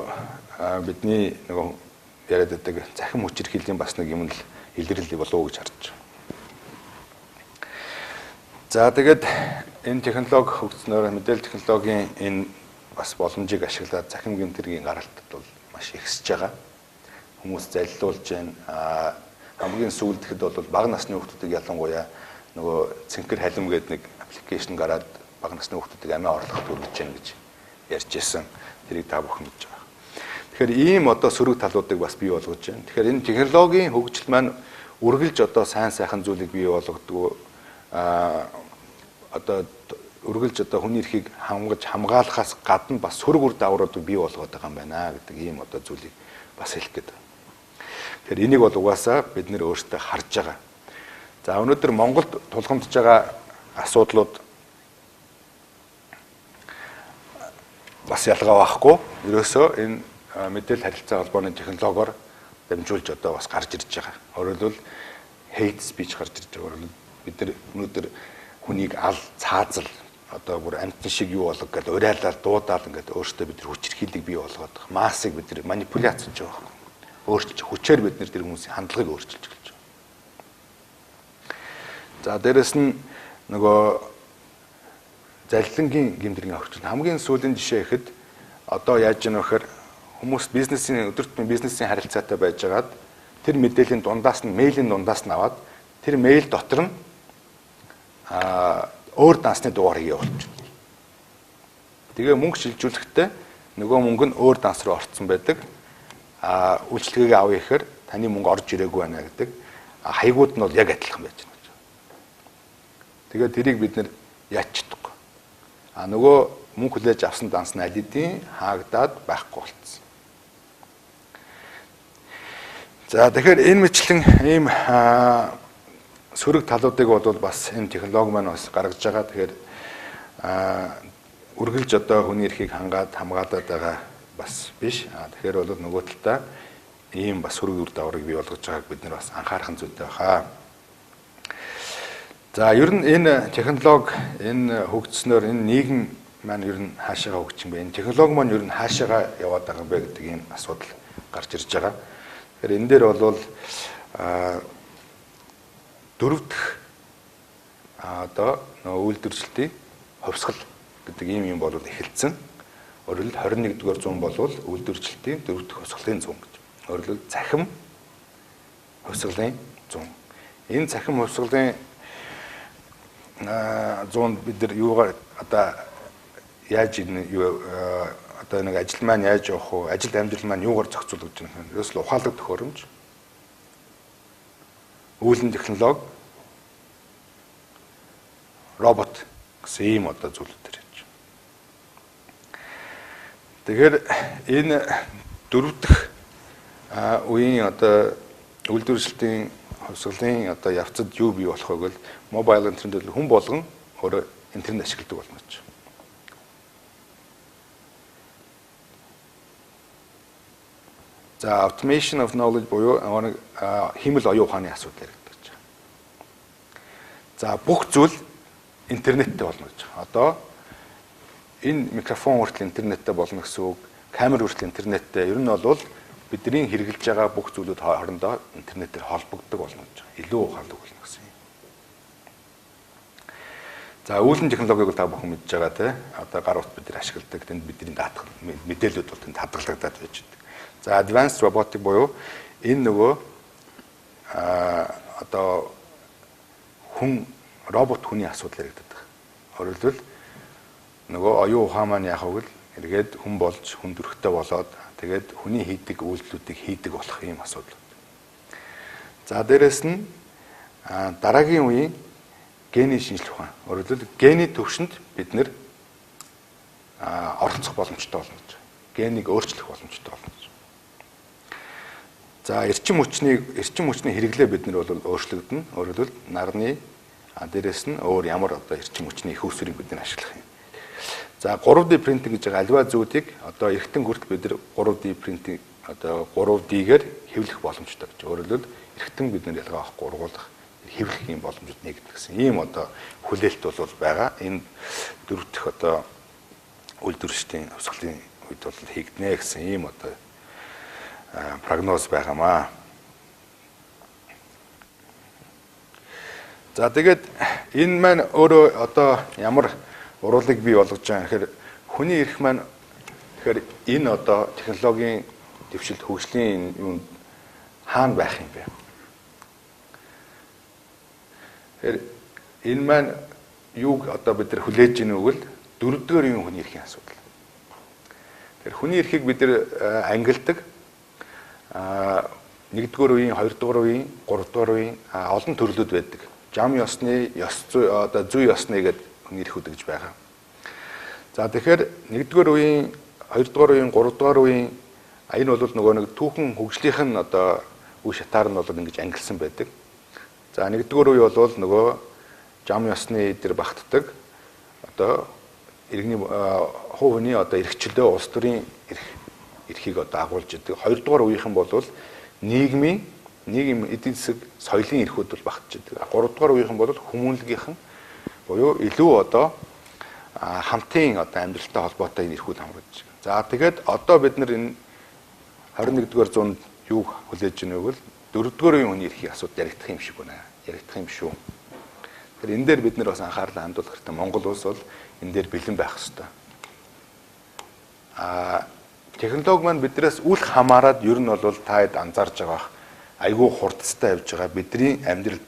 бидний нөгөө яриад байдаг цахим хүчирхийллийн бас нэг юм л илрэл болов уу гэж харж байна. За тэгээд энэ технологи хөгжснөөр мэдээлэл технологийн энэ бас боломжийг ашиглаад цахим гэмтэргийн гаралтад бол маш ихсэж байгаа. Хүмүүс залилуулж байна. Хамгийн сүүлд гэхэд бол бага насны хүүхдүүдийг ялангуяа нөгөө цэнхэр халим гэдэг нэг аппликейшн гараад бага насны хүүхдүүдийг амиа орлоход хүргэж байна гэж ярьж байсан. Тэрийг та бүхэн мэдж байгаа. Тэгэхээр ийм одоо сөрөг талуудыг бас бий болгож байна. Тэгэхээр энэ технологийн хөгжил маань үргэлж одоо сайн сайхан зүйлийг бий болгодог. Одоо үргэлж одоо хүний эрхийг хангаж хамгаалахаас гадна бас сөрөг үр дагавруудыг бий болгоод байгаа юм байна гэдэг ийм одоо зүйлийг бас хэлэх гээд байна. Тэгэхээр энийг бол угаасаа бид нэр өөрсдөө харж байгаа. За өнөөдөр Монголд тулгамдж байгаа асуудлууд бас ялгаа байхгүй. Ерөөсөө энэ мэдээлэл харилцаа холбооны технологиор дамжуулж одоо бас гарч ирж байгаа. Өөрөөр хэлбэл hate speech гарч ирж байгаа. Өөрөөр бид нар өнөөдөр хүнийг ал цаазал одоо бүр амьтан шиг юу болго гэдээ уриалал дуудаал ингээд өөртөө бид нар хүчирхийллийг бий болгоод массыг бид нар манипуляц хийж байгаа байхгүй. Өөрчилж хүчээр бид нар тэр хүмүүсийн хандлагыг өөрчилж эхэлж байгаа. За дээрэс нь нөгөө залилангийн гэмтрийн орчин хамгийн сүүлийн жишээ ихэд одоо яаж яах вэ гэхээр хүмүүс бизнесийн өдөр тутмын бизнесийн харилцаатай байжгаад тэр мэдээллийн дундаас нь мэйлийн дундаас нь аваад тэр мэйл дотор нь өөр дансны дугаарыг явуулчих. Тэгээ мөнгө шилжүүлэхдээ нөгөө мөнгө нь өөр данс руу орцсон байдаг. Үйлчлэгээ авъя гэхээр таны мөнгө орж ирээгүй байна гэдэг. Хаягууд нь бол яг адилхан байж байна гэж. Тэгээ тэрийг бид нэр яаж чадахгүй. Нөгөө мөнгө хүлээж авсан данс нь аль хэдийн хаагдаад байхгүй болцсон. За тэгэхээр энэ мэтлэн ийм сөрөг талуудыг бол бас энэ технологи маань бас гаргаж байгаа. Тэгэхээр үргэлж одоо хүний эрхийг хангаад хамгаалаад байгаа бас биш. Тэгэхээр бол нөгөө талдаа ийм бас сөрөг үр дагаврыг бий болгож байгааг бид нар бас анхаарах зүйтэй баха. За ер нь энэ технологи энэ хөгжснөөр энэ нийгэм маань ер нь хаашаага хөгжих юм бэ? Энэ технологи маань ер нь хаашаага яваад байгаа юм бэ гэдэг ийм асуудал гарч ирж байгаа. Тэгэхээр энэ дээр бол дөрөв дэх одоо нөгөө үйлдвэрлэлтийн хувьсгал гэдэг ийм юм бол эхэлсэн. Өөрөлд 21-р зуун бол үйлдвэрлэлтийн дөрөв дэх хувьсгалын зуун гэж. Өөрөлд цахим хувьсгалын зуун. Энэ цахим хувьсгалын зуунд бид нар юугаар одоо яаж энэ юу одоо нэг ажил маань яаж явах вэ? Ажил амьдрал маань юугаар зохицуулагдаж байна гэхээр ерөөсөл ухаалаг төхөөрөмж, үүлэн технологи, робот гэсэн ийм одоо зүйлүүд ярьж байна. Тэгэхээр энэ дөрөв дэх үеийн одоо үйлдвэрлэлтийн хувьсгалын одоо явцад юу бий болох вэ гэвэл мобайл интернет хүн болгон өөрөө интернет ашигладаг болно гэж. За automation of knowledge буюу нэг хиймэл оюун ухааны асуудал яригдаж байгаа. За бүх зүйл интернеттэй болно гэж. Одоо энэ микрофон хүртэл интернеттэй болно гэсэн үг, камер хүртэл интернеттэй. Ер нь бол бидний хэрэглэж байгаа бүх зүйлүүд хоорондоо интернетээр холбогддог болно гэж. Илүү ухаалаг болно гэсэн юм. За үүлэн технологиг бол та бүхэн мэдж байгаа тий. Одоо гар утас бид нар ашигладаг, тэнд бидний даатгал мэдээлэлүүд бол тэнд хадгалагдаад байж байдаг. За advanced robotic буюу энэ нөгөө одоо хүн робот хүний асуудал яригддаг. Өөрөөр хэлбэл нөгөө оюун ухаан маань яах вэ гэвэл эргээд хүн болж хүн төрхтэй болоод тэгээд хүний хийдэг үйлдэлүүдийг хийдэг болох ийм асуудал. За дээрэс нь дараагийн үеийн гений шинжлэх ухаан. Өөрөөр хэлбэл гений төвшөнд бид нэр оролцох боломжтой болно гэж. Генийг өөрчлөх боломжтой болно гэж. За эрчим хүчний хэрэглээ бид нар бол өөрчлөгдөнө. Өөрөөр хэлбэл нарны дээрэс нь өөр ямар одоо эрчим хүчний их усрыг бид нар ашиглах юм. За 3D принтинг гэж байгаа аливаа зүйлийг одоо эргэтэн хүртэл бид нар 3D принтинг одоо 3D-гээр хэвлэх боломжтой гэж. Өөрөөр хэлбэл эргэтэн бид нар ялгаа авахгүй ургуулах, хэвлэх юм боломжууд нэгдэх гэсэн ийм одоо хүлээлт бол байгаа. Энэ дөрөв дэх одоо үйлдвэрлэлийн хувьсгалын үед бол хийгднэ гэсэн ийм одоо прогноз байгаамаа. За тэгээд энэ маань өөрөө одоо ямар уруулыг бий болгож байгаа гэхээр хүний эрх маань тэгэхээр энэ одоо технологийн дэвшилт хөгжлийн юунд хаана байх юм бэ? Тэгэхээр энэ маань юуг одоо бид нар хүлээж ийн үгэл дөрөвдүгээр үеийн хүний эрхийн асуудал. Тэгэхээр хүний эрхийг бид нар ангилдаг. Нэгдүгээр үеийн, хоёрдугаар үеийн, гуравдугаар үеийн олон төрлүүд байдаг. Жам ёсны, ёс зүй одоо зүй ёсны гэдэг хүний эрхүүд гэж байгаа. За тэгэхээр 1-р үеийн, 2-р үеийн, 3-р үеийн энэ бол нөгөө нэг түүхэн хөгжлийнх нь одоо үе шатаар нь бол ингэж ангилсан байдаг. За 1-р үе бол нөгөө жам ёсны дээр багтдаг одоо иргэний хувь хүний одоо эрх чөлөө улс төрийн эрхийг одоо агуулж идэг. 2-р үеийнхэн бол нийгмийн нийгэм эдийн засаг соёлын эрхүүд бол багтж идэг. 3-р үеийнхэн бол хүмүүнлэгийнхэн буюу илүү одоо хамтын одоо амьдралтай холбоотой энэ эрхүүд хамрагдаж байгаа. За тэгээд одоо бид нар энэ 21-р зуунд юу хүлээж байна вэ гэвэл 4-р үеийн хүний эрхийн асуудал яригдах юм шиг байна. Яригдах юм шүү. Тэгэхээр энэ дээр бид нар бас анхаарлаа хандуулах хэрэгтэй. Монгол улс бол энэ дээр бэлэн байх ёстой. Технологи маань биднээс үл хамааран ер нь бол та хэд анзаарж байгаа айгүй хурдтай явж байгаа. Бидний амьдрал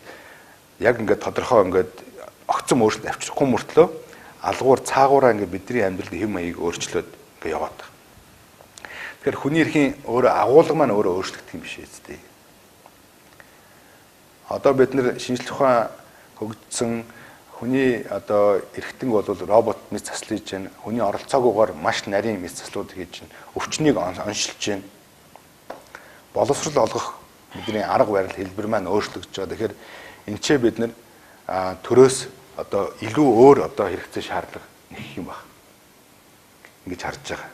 яг ингээд тодорхой ингээд огцом өөрчлөлт авчрахгүй мөртлөө алгуур цаагаараа ингээд бидний амьдрал хэв маягийг өөрчлөөд ингээд яваад байгаа. Тэгэхээр хүний эрхийн өөрөө агуулга маань өөрөө өөрчлөгдөх юм биш ээ. Одоо бид нэр шинжлэх ухаан хөгжсөн хүний одоо эрхтэн бол робот мэс засал хийж байна. Хүний оролцоогүйгээр маш нарийн мэс заслууд хийж байна. Өвчнийг оншилж байна. Боловсрол олгох бидний арга барил хэлбэр маань өөрчлөгдөж байгаа. Тэгэхээр энэ ч бид нар төрөөс одоо илүү өөр одоо хэрэгцээ шаардлага нэх юм баг. Ингэж харж байгаа.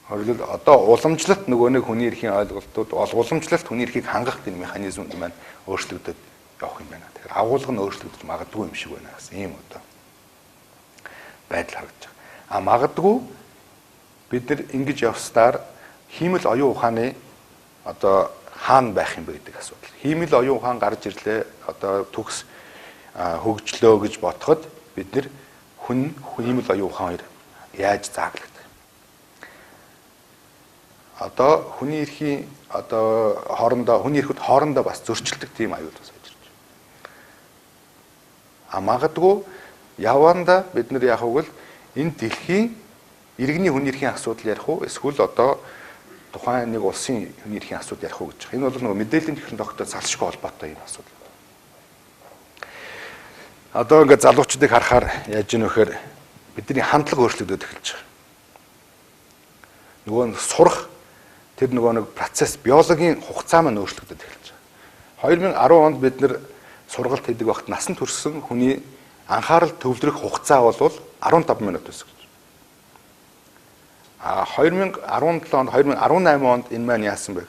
Хоёул одоо уламжлалт нөгөө нэг хүний эрхийн ойлголтууд, уламжлалт хүний эрхийг хангах тийм механизм маань өөрчлөгдөд явах юм байна. Тэгэхээр агуулга нь өөрчлөгдөж магадгүй юм шиг байна гэсэн ийм одоо байдал харагдаж байгаа. А магадгүй бид нар ингэж явснаар хиймэл оюун ухааны одоо хаана байх юм бэ гэдэг асуудал. Хиймэл оюун ухаан гарч ирлээ одоо төгс хөгжлөө гэж бодоход бид нар хүн хиймэл оюун ухаан хоёр яаж зааглагдах юм. Одоо хүний эрхийн одоо хоорондоо хүний эрхүүд хоорондоо бас зөрчилдөг тийм аюул бас байж ирж байна. А магадгүй явандаа бид нар яах вэ гэвэл энэ дэлхийн иргэний хүний эрхийн асуудал ярих уу эсвэл одоо тухайн нэг улсын хүний эрхийн асуудал ярих уу гэж. Энэ бол нөгөө мэдээллийн технологитой салшгүй холбоотой юм асуудал. Одоо ингээд залуучуудыг харахаар яаж ийм вэхээр бидний хандлага өөрчлөгдөд эхэлж байгаа. Нөгөө нь сурах тэр нөгөө нэг процесс биологийн хугацаа маань өөрчлөгдөд эхэлж байгаа. 2010 онд бид нэр сургалт хийдэг вахт насан туршсан хүний анхаарал төвлөрөх хугацаа бол 15 минут байсан гэж. А 2017 онд 2018 онд энэ маань яасан бэ?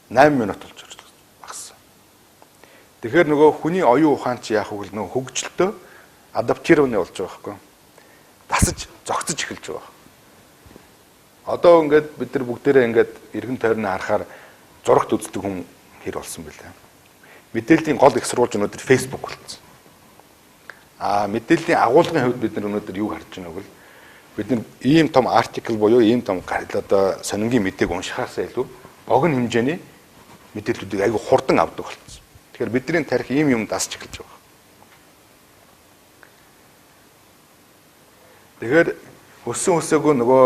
8 минут болж багассан. Тэгэхээр нөгөө хүний оюун ухаан чи яах вэ нөгөө хөгжилтөө адаптировны болж байгаа байхгүй. Тасаж зогцож эхэлж байгаа. Одоо ингээд бид нар бүгдээрээ ингээд эргэн тойрноо харахаар зурагт үздэг хүн хэр болсон бэлээ. Мэдээллийн гол их сурвалж өнөөдөр Facebook болсон. А мэдээллийн агуулгын хувьд бид нар өнөөдөр юу харж байна вэ гэвэл бид нар ийм том артикл буюу ийм том одоо сонингийн мэдээг уншихаасаа илүү богино хэмжээний мэдээллүүдийг айгүй хурдан авдаг болсон. Тэгэхээр бидний тарих ийм юм дасч эхэлж байгаа. Тэгэхээр өссөн өсөөгүй нөгөө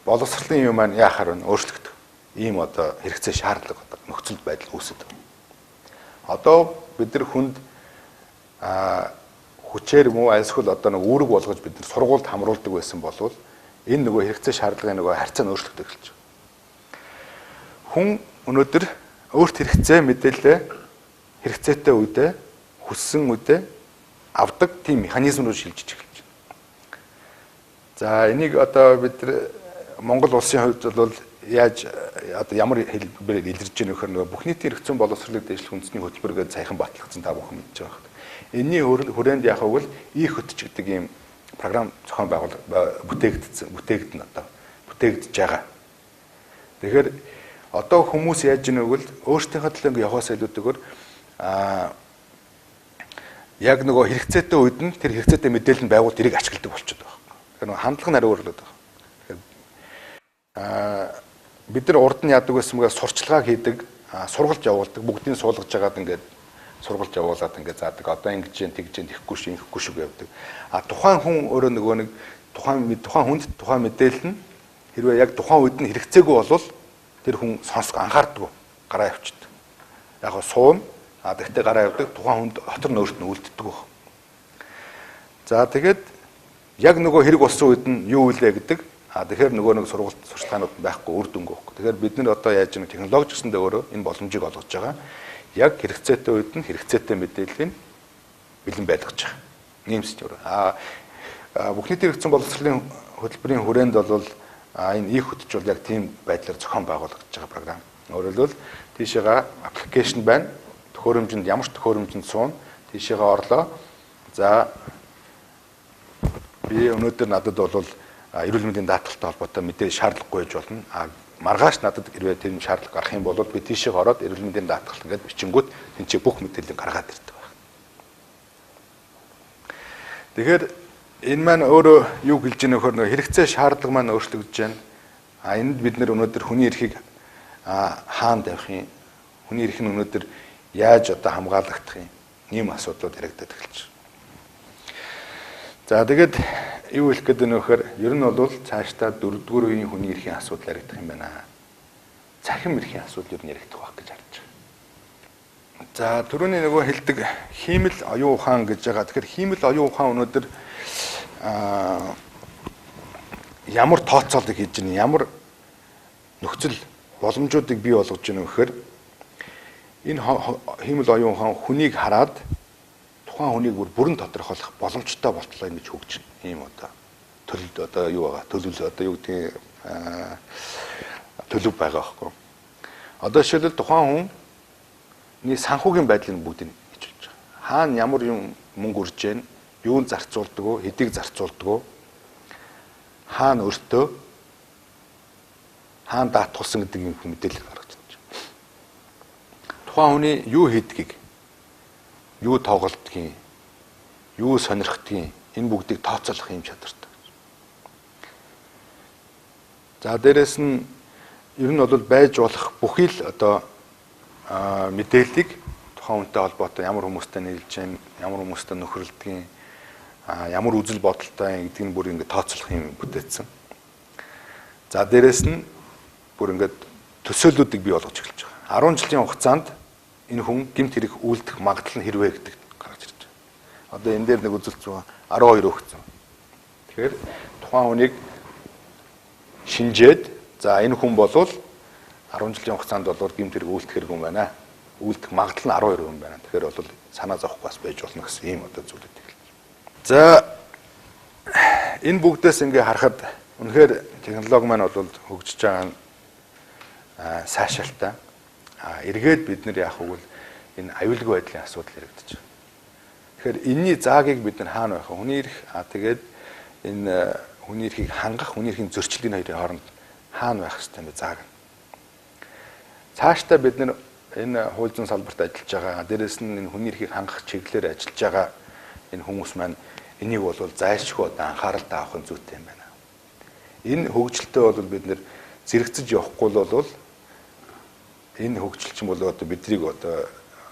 боловсролын юм маань яахаар вэ? Өөрчлөгдөх. Ийм одоо хэрэгцээ шаардлага одоо нөхцөл байдал үүсэт. Одоо бид нар хүнд хүчээр юм уу альсгүй одоо нэг үүрэг болгож бид нар сургуульд хамруулдаг байсан болвол энэ нөгөө хэрэгцээ шаардлагын нөгөө харьцаа нь өөрчлөгдөж эхэлж байгаа. Хүн өнөөдөр өөрт хэрэгцээ мэдээлэлээ хэрэгцээтэй үедээ хүссэн үедээ авдаг тийм механизм руу шилжиж эхэлж байна. За энийг одоо бид нар Монгол улсын хувьд бол яаж одоо ямар хэлбэрээр илэрж байгаа нөхөр нөгөө бүх нийтийн эрх зүйн боловсролыг дэвшлэх үндэсний хөтөлбөр гэж саяхан батлагдсан та бүхэн мэдж байгаа. Энийний хүрээнд яах вэ гэвэл и-хөтч гэдэг ийм програм зохион байгуул бүтээгдсэн бүтээгдэн одоо бүтээгдэж байгаа. Тэгэхээр одоо хүмүүс яаж ийнэ гэвэл өөрсдийнхөө төлөө ингэ явахаас илүүтэйгээр яг нөгөө хэрэгцээтэй үед нь тэр хэрэгцээтэй мэдээлэл нь байгуул тэрийг ашигладаг болчиход байгаа. Тэгэхээр нөгөө хандлага нь арай өөрлөд байгаа. Тэгэхээр бид нар урд нь яадаг байсан мөгээ сурчлагаа хийдэг, сургалт явуулдаг, бүгдийг суулгаж агаад ингээд сургалт явуулаад ингээд заадаг. Одоо ингэж юм, тэгж юм, тэхгүй шүү, ингэхгүй шүү гэвдэг. А тухайн хүн өөрөө нөгөө нэг тухайн хүнд тухайн мэдээлэл нь хэрвээ яг тухайн үед нь хэрэгцээгүй болвол тэр хүн сонсох анхаардаггүй, гараа явчихдаг. Яг го суун, а тэгтээ гараа явдаг, тухайн хүнд дотор нь өөрт нь үлддэг баг. За тэгээд Яг нөгөө хэрэг болсон үед нь юу үлээ гэдэг. Тэгэхээр нөгөө нэг сургалт сурталчилгаанууд байхгүй, үр дүнгүй байхгүй. Тэгэхээр бид нар одоо яаж нэг технологи гэсэндээ өөрөө энэ боломжийг олгож байгаа. Яг хэрэгцээтэй үед нь хэрэгцээтэй мэдээллийг бэлэн байлгаж байгаа. Нийгэмсч өөрөө. Бүх нийтийн хэрэгцсэн боловсролын хөтөлбөрийн хүрээнд бол энэ их хөтөч бол яг тийм байдлаар зохион байгуулагдаж байгаа програм. Өөрөөр хэлбэл тийшээгээ аппликейшн байна. Төхөөрөмжөнд ямар ч төхөөрөмжөнд суuna. Тийшээгээ орлоо. За би өнөөдөр надад бол эрүүл мэндийн даатгалтай холбоотой мэдээ шаардлагагүй байж болно. Маргааш надад хэрвээ тийм шаардлага гарах юм бол би тийшээ ороод эрүүл мэндийн даатгал ингээд бичингүүт тэнцээ бүх мэдээллийг гаргаад ирдэг байна. Тэгэхээр энэ маань өөрөө юу гэлж байгаа нөхөр хэрэгцээ шаардлага маань өөрчлөгдөж байна. Энд бид нэр өнөөдөр хүний эрхийг хаана тавих юм? Хүний эрх нь өнөөдөр яаж одоо хамгаалагдах юм? Ийм асуудлууд яригдаад эхэлж байна. За тэгээд юу хэлэх гээд байна вэхээр ер нь бол цаашдаа дөрөвдүгээр үеийн хүний эрхийн асуудал яригдах юм байна. Цахим эрхийн асуудал ер нь яригдах байх гэж харж байгаа. За түрүүний нөгөө хэлдэг хиймэл оюун ухаан гэж байгаа. Тэгэхээр хиймэл оюун ухаан өнөөдөр ямар тооцоолыг хийж байна, ямар нөхцөл боломжуудыг бий болгож байна вэхээр энэ хиймэл оюун ухаан хүнийг хараад тухайн хүнийг бүр бүрэн тодорхойлох боломжтой болтлоо ингэж хөгжинэ. Ийм одоо төлөв одоо юу байгаа? Төлөв одоо юу гэдгийг төлөв байгаа байхгүй. Одоо жишээлбэл тухайн хүний санхүүгийн байдлыг бүгдийг хичүүлж байгаа. Хаана ямар юм мөнгө үрж гэн, юунд зарцуулдаг вэ, хэдийг зарцуулдаг вэ? Хаана өртөө, хаана даатгуулсан гэдэг юм мэдээлэл гаргаж байна. Тухайн хүний юу хийдгийг, юу тоглолтгийг, юу сонирхдгийг энэ бүгдийг тооцоолох юм чадвартай. За дээрэс нь ер нь бол байж болох бүхий л одоо мэдээллийг тухайн хүнтэй холбоотой ямар хүмүүстэй нийлж гэн, ямар хүмүүстэй нөхөрлөдгийг, ямар үзэл бодолтой гэдгийг бүр ингээд тооцоолох юм бүтээсэн. За дээрэс нь бүр ингээд төсөөллүүдийг бий болгож эхэлж байгаа. 10 жилийн хугацаанд энэ хүн гэмт хэрэг үйлдэх магадлал нь хэрвээ гэдэг гаргаж ирж байгаа. Одоо энэ дээр нэг үзэлт байгаа 12 өгсөн. Тэгэхээр тухайн хүнийг шинжээд за энэ хүн болвол 10 жилийн хугацаанд бол гэмт хэрэг үйлдэх хэрэг юм байна. Үйлдэх магадлал нь 12 юм байна. Тэгэхээр бол санаа зовхгүй бас байж болно гэсэн ийм одоо зүйлүүд эхэлж. За энэ бүгдээс ингээ харахад үнэхээр технологи маань бол хөгжиж байгаа нь сайшаалтай. Эргээд бид нар яах вэ гэвэл энэ аюулгүй байдлын асуудал яригдчих. Тэгэхээр энэний заагийг бид нар хаана байх вэ? Хүний эрх, тэгээд энэ хүний эрхийг хангах, хүний эрхийн зөрчлийн хоёрын хооронд хаана байх ёстой юм бэ зааг нь. Цаашдаа бид нар энэ хууль зүйн салбарт ажиллаж байгаа, дээрэс нь энэ хүний эрхийг хангах чиглэлээр ажиллаж байгаа энэ хүмүүс маань энийг бол зайлшгүй одоо анхааралтай авах нь зүйтэй юм байна. Энэ хөгжилтэй бол бид нар зэрэгцэж явахгүй бол энэ хөгжил чинь бол одоо биднийг одоо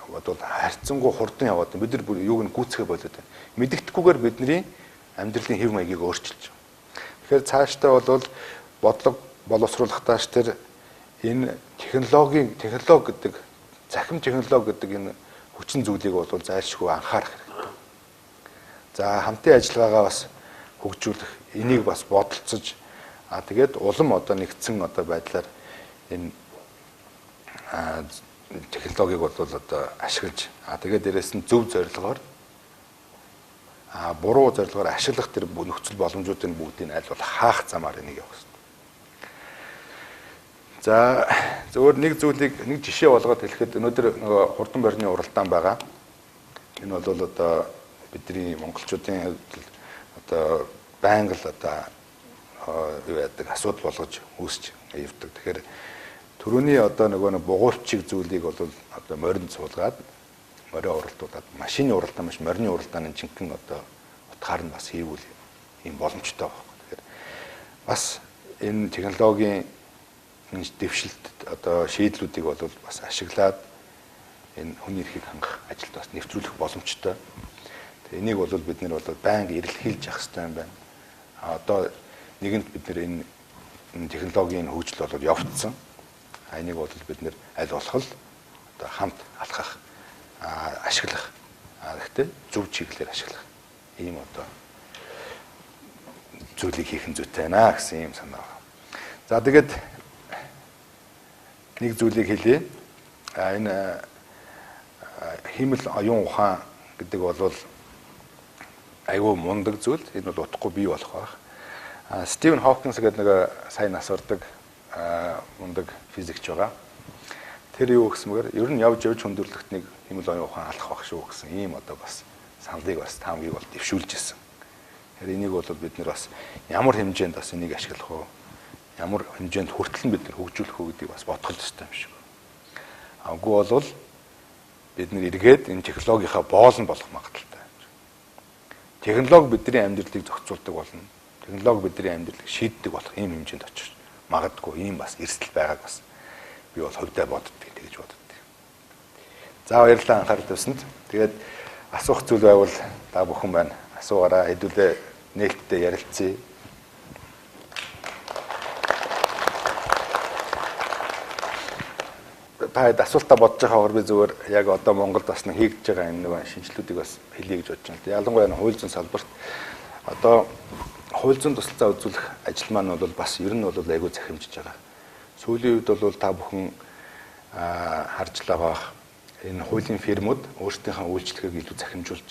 бодвол харьцангуй хурдан яваад бид нар бүр юуг нь гүйцэхэ болоод байна. Мэдэгдэхгүйгээр бидний амьдралын хэв маягийг өөрчилж байгаа. Тэгэхээр цаашдаа бол бодлого боловсруулахтааш тэр энэ технологи гэдэг цахим технологи гэдэг энэ хүчин зүйлийг бол зайлшгүй анхаарах хэрэгтэй. За хамтын ажиллагаагаа бас хөгжүүлэх, энийг бас бодолцож тэгээд улам одоо нэгдсэн одоо байдлаар энэ технологиг бол одоо ашиглаж тэгээд дээрэс нь зөв зорилгоор буруу зорилгоор ашиглах тэр нөхцөл боломжуудын бүгдийг аль болох хаах замаар энийг явах хэрэгтэй. За зөвхөн нэг зүйлийг нэг жишээ болгоод хэлэхэд өнөөдөр нөгөө хурдан борны уралдаан байгаа. Энэ бол одоо бидний монголчуудын хувьд одоо байнга л одоо юу яадаг асуудал болгож үүсч явдаг. Тэгэхээр түрүүний одоо нөгөө бугуувчиг зүйлийг бол одоо моринд суулгаад морио уралдуулаад машины уралдаан биш морины уралдааны жинхэнэ одоо утгаар нь бас хийвэл ийм боломжтой байхгүй. Тэгэхээр бас энэ технологийн дэвшилт одоо шийдлүүдийг бол бас ашиглаад энэ хүний эрхийг хангах ажилд бас нэвтрүүлэх боломжтой. Тэгээ энийг бол бид нэр бол байнга эрэлхийлж явах хэрэгтэй юм байна. Одоо нэгэнт бид нэр энэ технологийн хөгжил бол явцсан. Энийг бол бид нэр аль болох л одоо хамт алхах, ашиглах, гэхдээ зөв чиглэлээр ашиглах ийм одоо зүйлийг хийх нь зүйтэй байна гэсэн юм санаа байна. За тэгээд нэг зүйлийг хэлье. Энэ хиймэл оюун ухаан гэдэг бол айгүй мундаг зүйл. Энэ бол утгагүй бий болох байх. Стивен Хокинс гэдэг нэг сайн нас ордог мундаг физикч байгаа. Тэр юу гэсэн мөр ер нь явж явж хүндрэлт нэг хиймэл оюун ухаан алах байх шүү гэсэн ийм одоо бас саналыг бас таамгийг бол дэвшүүлж ирсэн. Тэгэхээр энийг бол бид нэр бас ямар хэмжээнд бас энийг ашиглах вэ? Ямар хэмжээнд хүртэл нь бид нэр хөгжүүлэх үү гэдгийг бас бодох ёстой юм шиг. Үгүй бол бид нэр эргээд энэ технологийнхаа боол нь болох магадлалтай. Технологи бидний амьдралыг зохицуулдаг болно. Технологи бидний амьдралыг шийддэг болох ийм хэмжээнд очих магадгүй ийм бас эрсдэл байгааг бас би бол хувьдаа боддог, тэгж боддог. За баярлалаа анхаарал тавьсанд. Тэгээд асуух зүйл байвал та бүхэн байна. Асуугаараа хэдүүлээ нээлттэй ярилцъя. Та хэд асуултаа бодож байгаа хоор би зүгээр яг одоо Монголд бас нэг хийгдэж байгаа энэ нэг шинжилгүүдийг бас хэлье гэж бодож байна. Ялангуяа энэ хууль зүйн салбарт одоо хууль зүйн тусалцаа үзүүлэх ажил маань бол бас ер нь бол айгүй захимжиж байгаа. Сүүлийн үед бол та бүхэн харж л байгаа энэ хуулийн фирмүүд өөрсдийнхөө үйлчлэгийг илүү захимжуулж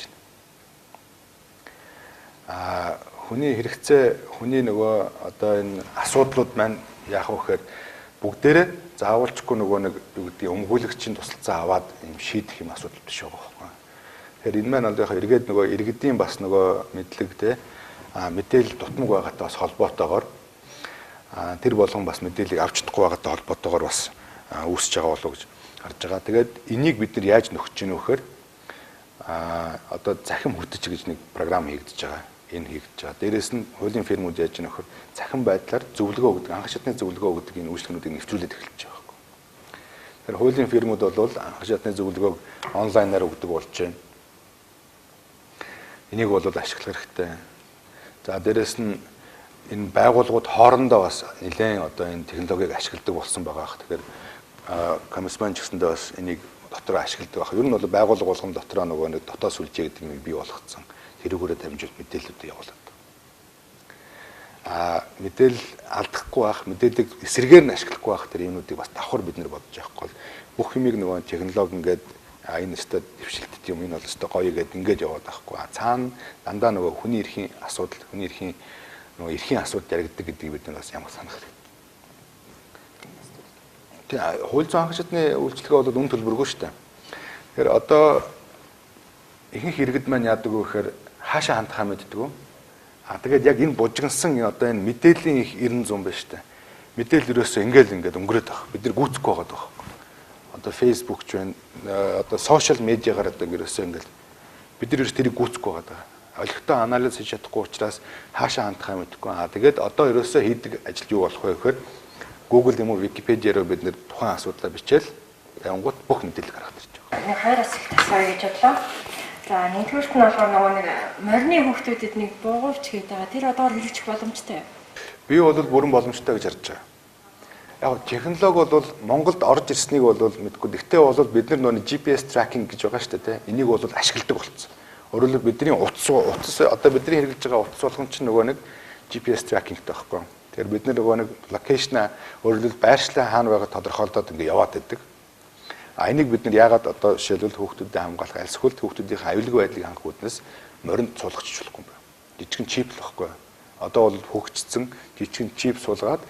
байна. Хүний хэрэгцээ, хүний нөгөө одоо энэ асуудлууд маань яах вэ гэхээр бүгдээрээ заавалчгүй нөгөө нэг юу гэдгийг өмгөөлөгчийн тусалцаа аваад юм шийдэх юм асуудал биш байгаа байхгүй. Тэгэхээр энэ маань бол яг эргээд нөгөө иргэдийн бас нөгөө мэдлэг те мэдээлэл дутмаг байгаатай бас холбоотойгоор тэр болгон бас мэдээллийг авч чадахгүй байгаатай холбоотойгоор бас үүсэж байгаа болов уу гэж харж байгаа. Тэгээд энийг бид нар яаж нөхөж гинэ вэ гэхээр одоо захим хөтөч гэж нэг програм хийгдэж байгаа. Энэ хийгдэж байгаа. Дээрээс нь хуулийн фирмүүд яаж гинэ вөхөр захим байдлаар зөвлөгөө өгдөг, анх шатны зөвлөгөө өгдөг энэ үйлчлэгнүүдийг нэвтрүүлээд эхэлж байгаа байхгүй. Тэгэхээр хуулийн фирмүүд бол анх шатны зөвлөгөөг онлайнаар өгдөг болж байна. Энийг бол ашиглах хэрэгтэй. За дээрээс нь энэ байгууллагууд хоорондоо бас нэлээд одоо энэ технологиг ашигладаг болсон байгаа. Тэгэхээр комиссман ч гэсэндээ бас энийг дотроо ашигладаг байх. Ер нь бол байгууллага болгон дотроо нөгөө нэг дотоод сүлжээ гэдэг юм бий болгоцсон. Тэрүүгээрээ дамжуулж мэдээллүүдээ явуулдаг. Мэдээлэл алдахгүй байх, мэдээллийг эсрэгээр нь ашиглахгүй байх тэр юмнуудыг бас давхар бид нар бодож явахгүй бол бүх юмыг нөгөө технологи ингээд энэ өстой дэвшилттэй юм, энэ бол өстой гоё гэдэг ингээд яваад байхгүй. Цаана дандаа нөгөө хүний эрхийн асуудал, хүний эрхийн нөгөө эрхийн асуудал яригддаг гэдгийг бид нар бас ямар санах хэрэгтэй. Тийм, хууль зүйн анх шатны үйлчлэгээ бол үн төлбөргүй шүү дээ. Тэгэхээр одоо ихэнх иргэд маань яадаг вэ гэхээр хаашаа хандхаа мэддэг. Тэгээд яг энэ бужигнсан одоо энэ мэдээллийн их 90 100 байна шүү дээ. Мэдээлэл ерөөсөө ингээл ингээд өнгөрөөд байх. Бид нар гүйцэхгүй байгаа байхгүй. Одоо Facebook ч байна, одоо сошиал медиагаар одоо ерөөсөө ингээл бид нар ерөөс тэрийг гүйцэхгүй байгаа. Олигтой анализ хийж чадахгүй учраас хаашаа хандхаа мэдэхгүй. Тэгээд одоо ерөөсөө хийдэг ажил юу болох вэ гэхээр Google юм уу Wikipedia руу бид нэр тухайн асуудлаа бичээл явангууд бүх мэдээлэл гаргаж ирж байгаа. Нэг хоёр асуулт асууя гэж бодлоо. За нэгдүгüүрт нь болохоор нөгөө нэг морины хүүхдүүдэд нэг буугуувч гэдэг байгаа. Тэр одоогор хэрэгжих боломжтой юу? Би бол бүрэн боломжтой гэж харж байгаа. Яг технологи бол Монголд орж ирснийг бол мэдгүй. Гэхдээ бол бид нар нөгөө GPS tracking гэж байгаа шүү дээ, тэ. Энийг бол ашигладаг болсон. Өөрөөр хэлбэл бидний утас одоо бидний хэрэглэж байгаа утас болгон чинь нөгөө нэг GPS trackingтэй байхгүй. Тэгэхээр бид нар нөгөө нэг локейшн өөрөөр хэлбэл байршлаа хаана байгааг тодорхойлдоод ингээ яваад байдаг. Энийг бид нар яагаад одоо жишээлбэл хүүхдүүдэд хамгаалах, альсгүй хүүхдүүдийн аюулгүй байдлыг хангах үүднээс моринд суулгачих болохгүй юм байна. Жижигэн чип л байхгүй. Одоо бол хөгжсөн жижигэн чип суулгаад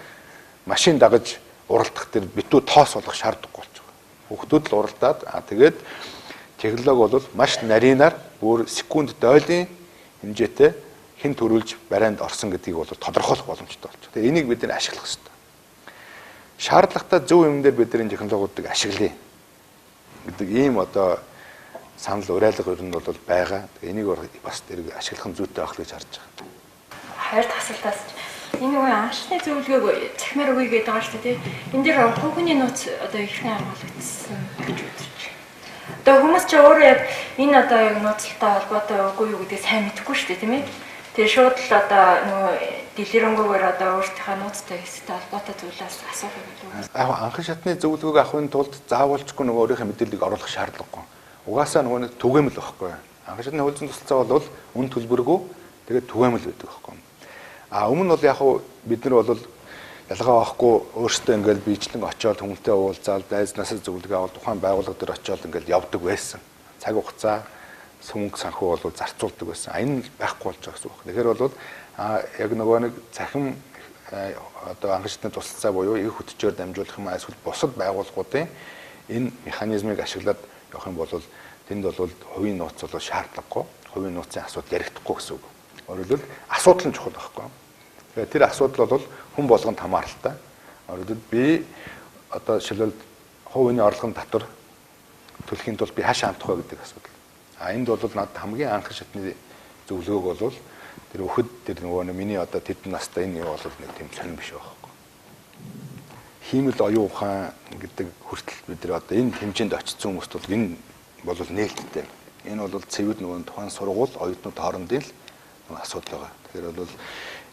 машин дагаж уралдах тэр битүү тоос болох шаардлагагүй болж байгаа. Хүүхдүүд л уралдаад тэгээд технологи бол маш нарийнаар бүр секунд дойлын хэмжээтэй хэн төрүүлж барайнд орсон гэдгийг бол тодорхойлох боломжтой болж байгаа. Тэгээд энийг бид нар ашиглах хэрэгтэй. Шаардлагатай зөв юм дээр бид нар энэ технологиудыг ашиглая гэдэг ийм одоо санал уриалга ер нь бол байгаа. Энийг бас тэр ашиглах нь зүйтэй байх гэж харж байгаа. Хоёр дахь асуултаас энэ нөгөө анхны зөвлөгөөг цахимаар өгье гэдэг байгаа шүү дээ. Энэ дээр хүний нууц одоо хэрхэн хамгаалагдсан гэж үзэж байна. Одоо хүмүүс ч өөрөө яг энэ одоо яг нууцлалтай холбоотой үгүй юу гэдгийг сайн мэдэхгүй шүү дээ, тийм ээ. Тэгээ шууд л одоо нөгөө дэлгэрэнгүйгээр одоо өөрсдийнхөө нууцтай хэсэгтэй холбоотой зүйлээс асуух юм билүү? Яг анхан шатны зөвлөгөөг авахын тулд заавалчгүй нөгөө өөрийнхөө мэдээллийг оруулах шаардлагагүй. Угаасаа нөгөө нэг түгээмэл байхгүй. Анхан шатны хууль зүйн тусалцаа бол үн төлбөргүй тэгээд түгээмэл байдаг байхгүй. А өмнө нь бол яг хуу бид нар бол ялгаа авахгүй өөрсдөө ингээл биечлэн очиод хүнтэй уулзаал дайзнасаа зөвлөгөө авал тухайн байгууллага дээр очиод ингээл явдаг байсан. Цаг хугацаа мөнгө санхүү бол зарцуулдаг байсан. А энэ байхгүй болж байгаа гэсэн үг. Тэгэхээр бол яг нөгөө нэг цахим одоо анхан шатны тусалцаа буюу их хөтчөөр дамжуулах юм эсвэл бусад байгууллагуудын энэ механизмыг ашиглаад явах юм бол тэнд бол хувийн нууц бол шаардлагагүй, хувийн нууцын асуудал ярихдаггүй гэсэн үг. Өөрөөр хэлбэл асуудал нь чухал байхгүй. Тэгэхээр тэр асуудал бол хүн болгонд хамааралтай. Өөрөөр хэлбэл би одоо жишээлбэл хувийн орлогын татвар төлөхийн тулд би хаашаа хандах вэ гэдэг асуудал. А энд бол надад хамгийн анхан шатны зөвлөгөөг бол тэр өхөд тэр нөгөө миний одоо тэдэн настай энэ юу бол нэг тийм сонир биш байхгүй. Хиймэл оюун ухаан гэдэг хүртэл бид нар одоо энэ хэмжээнд очсон хүмүүст бол энэ бол нээлттэй. Энэ бол цэвэр нөгөө тухайн сургууль оюутнууд хоорондын л асуудал байгаа. Тэгэхээр бол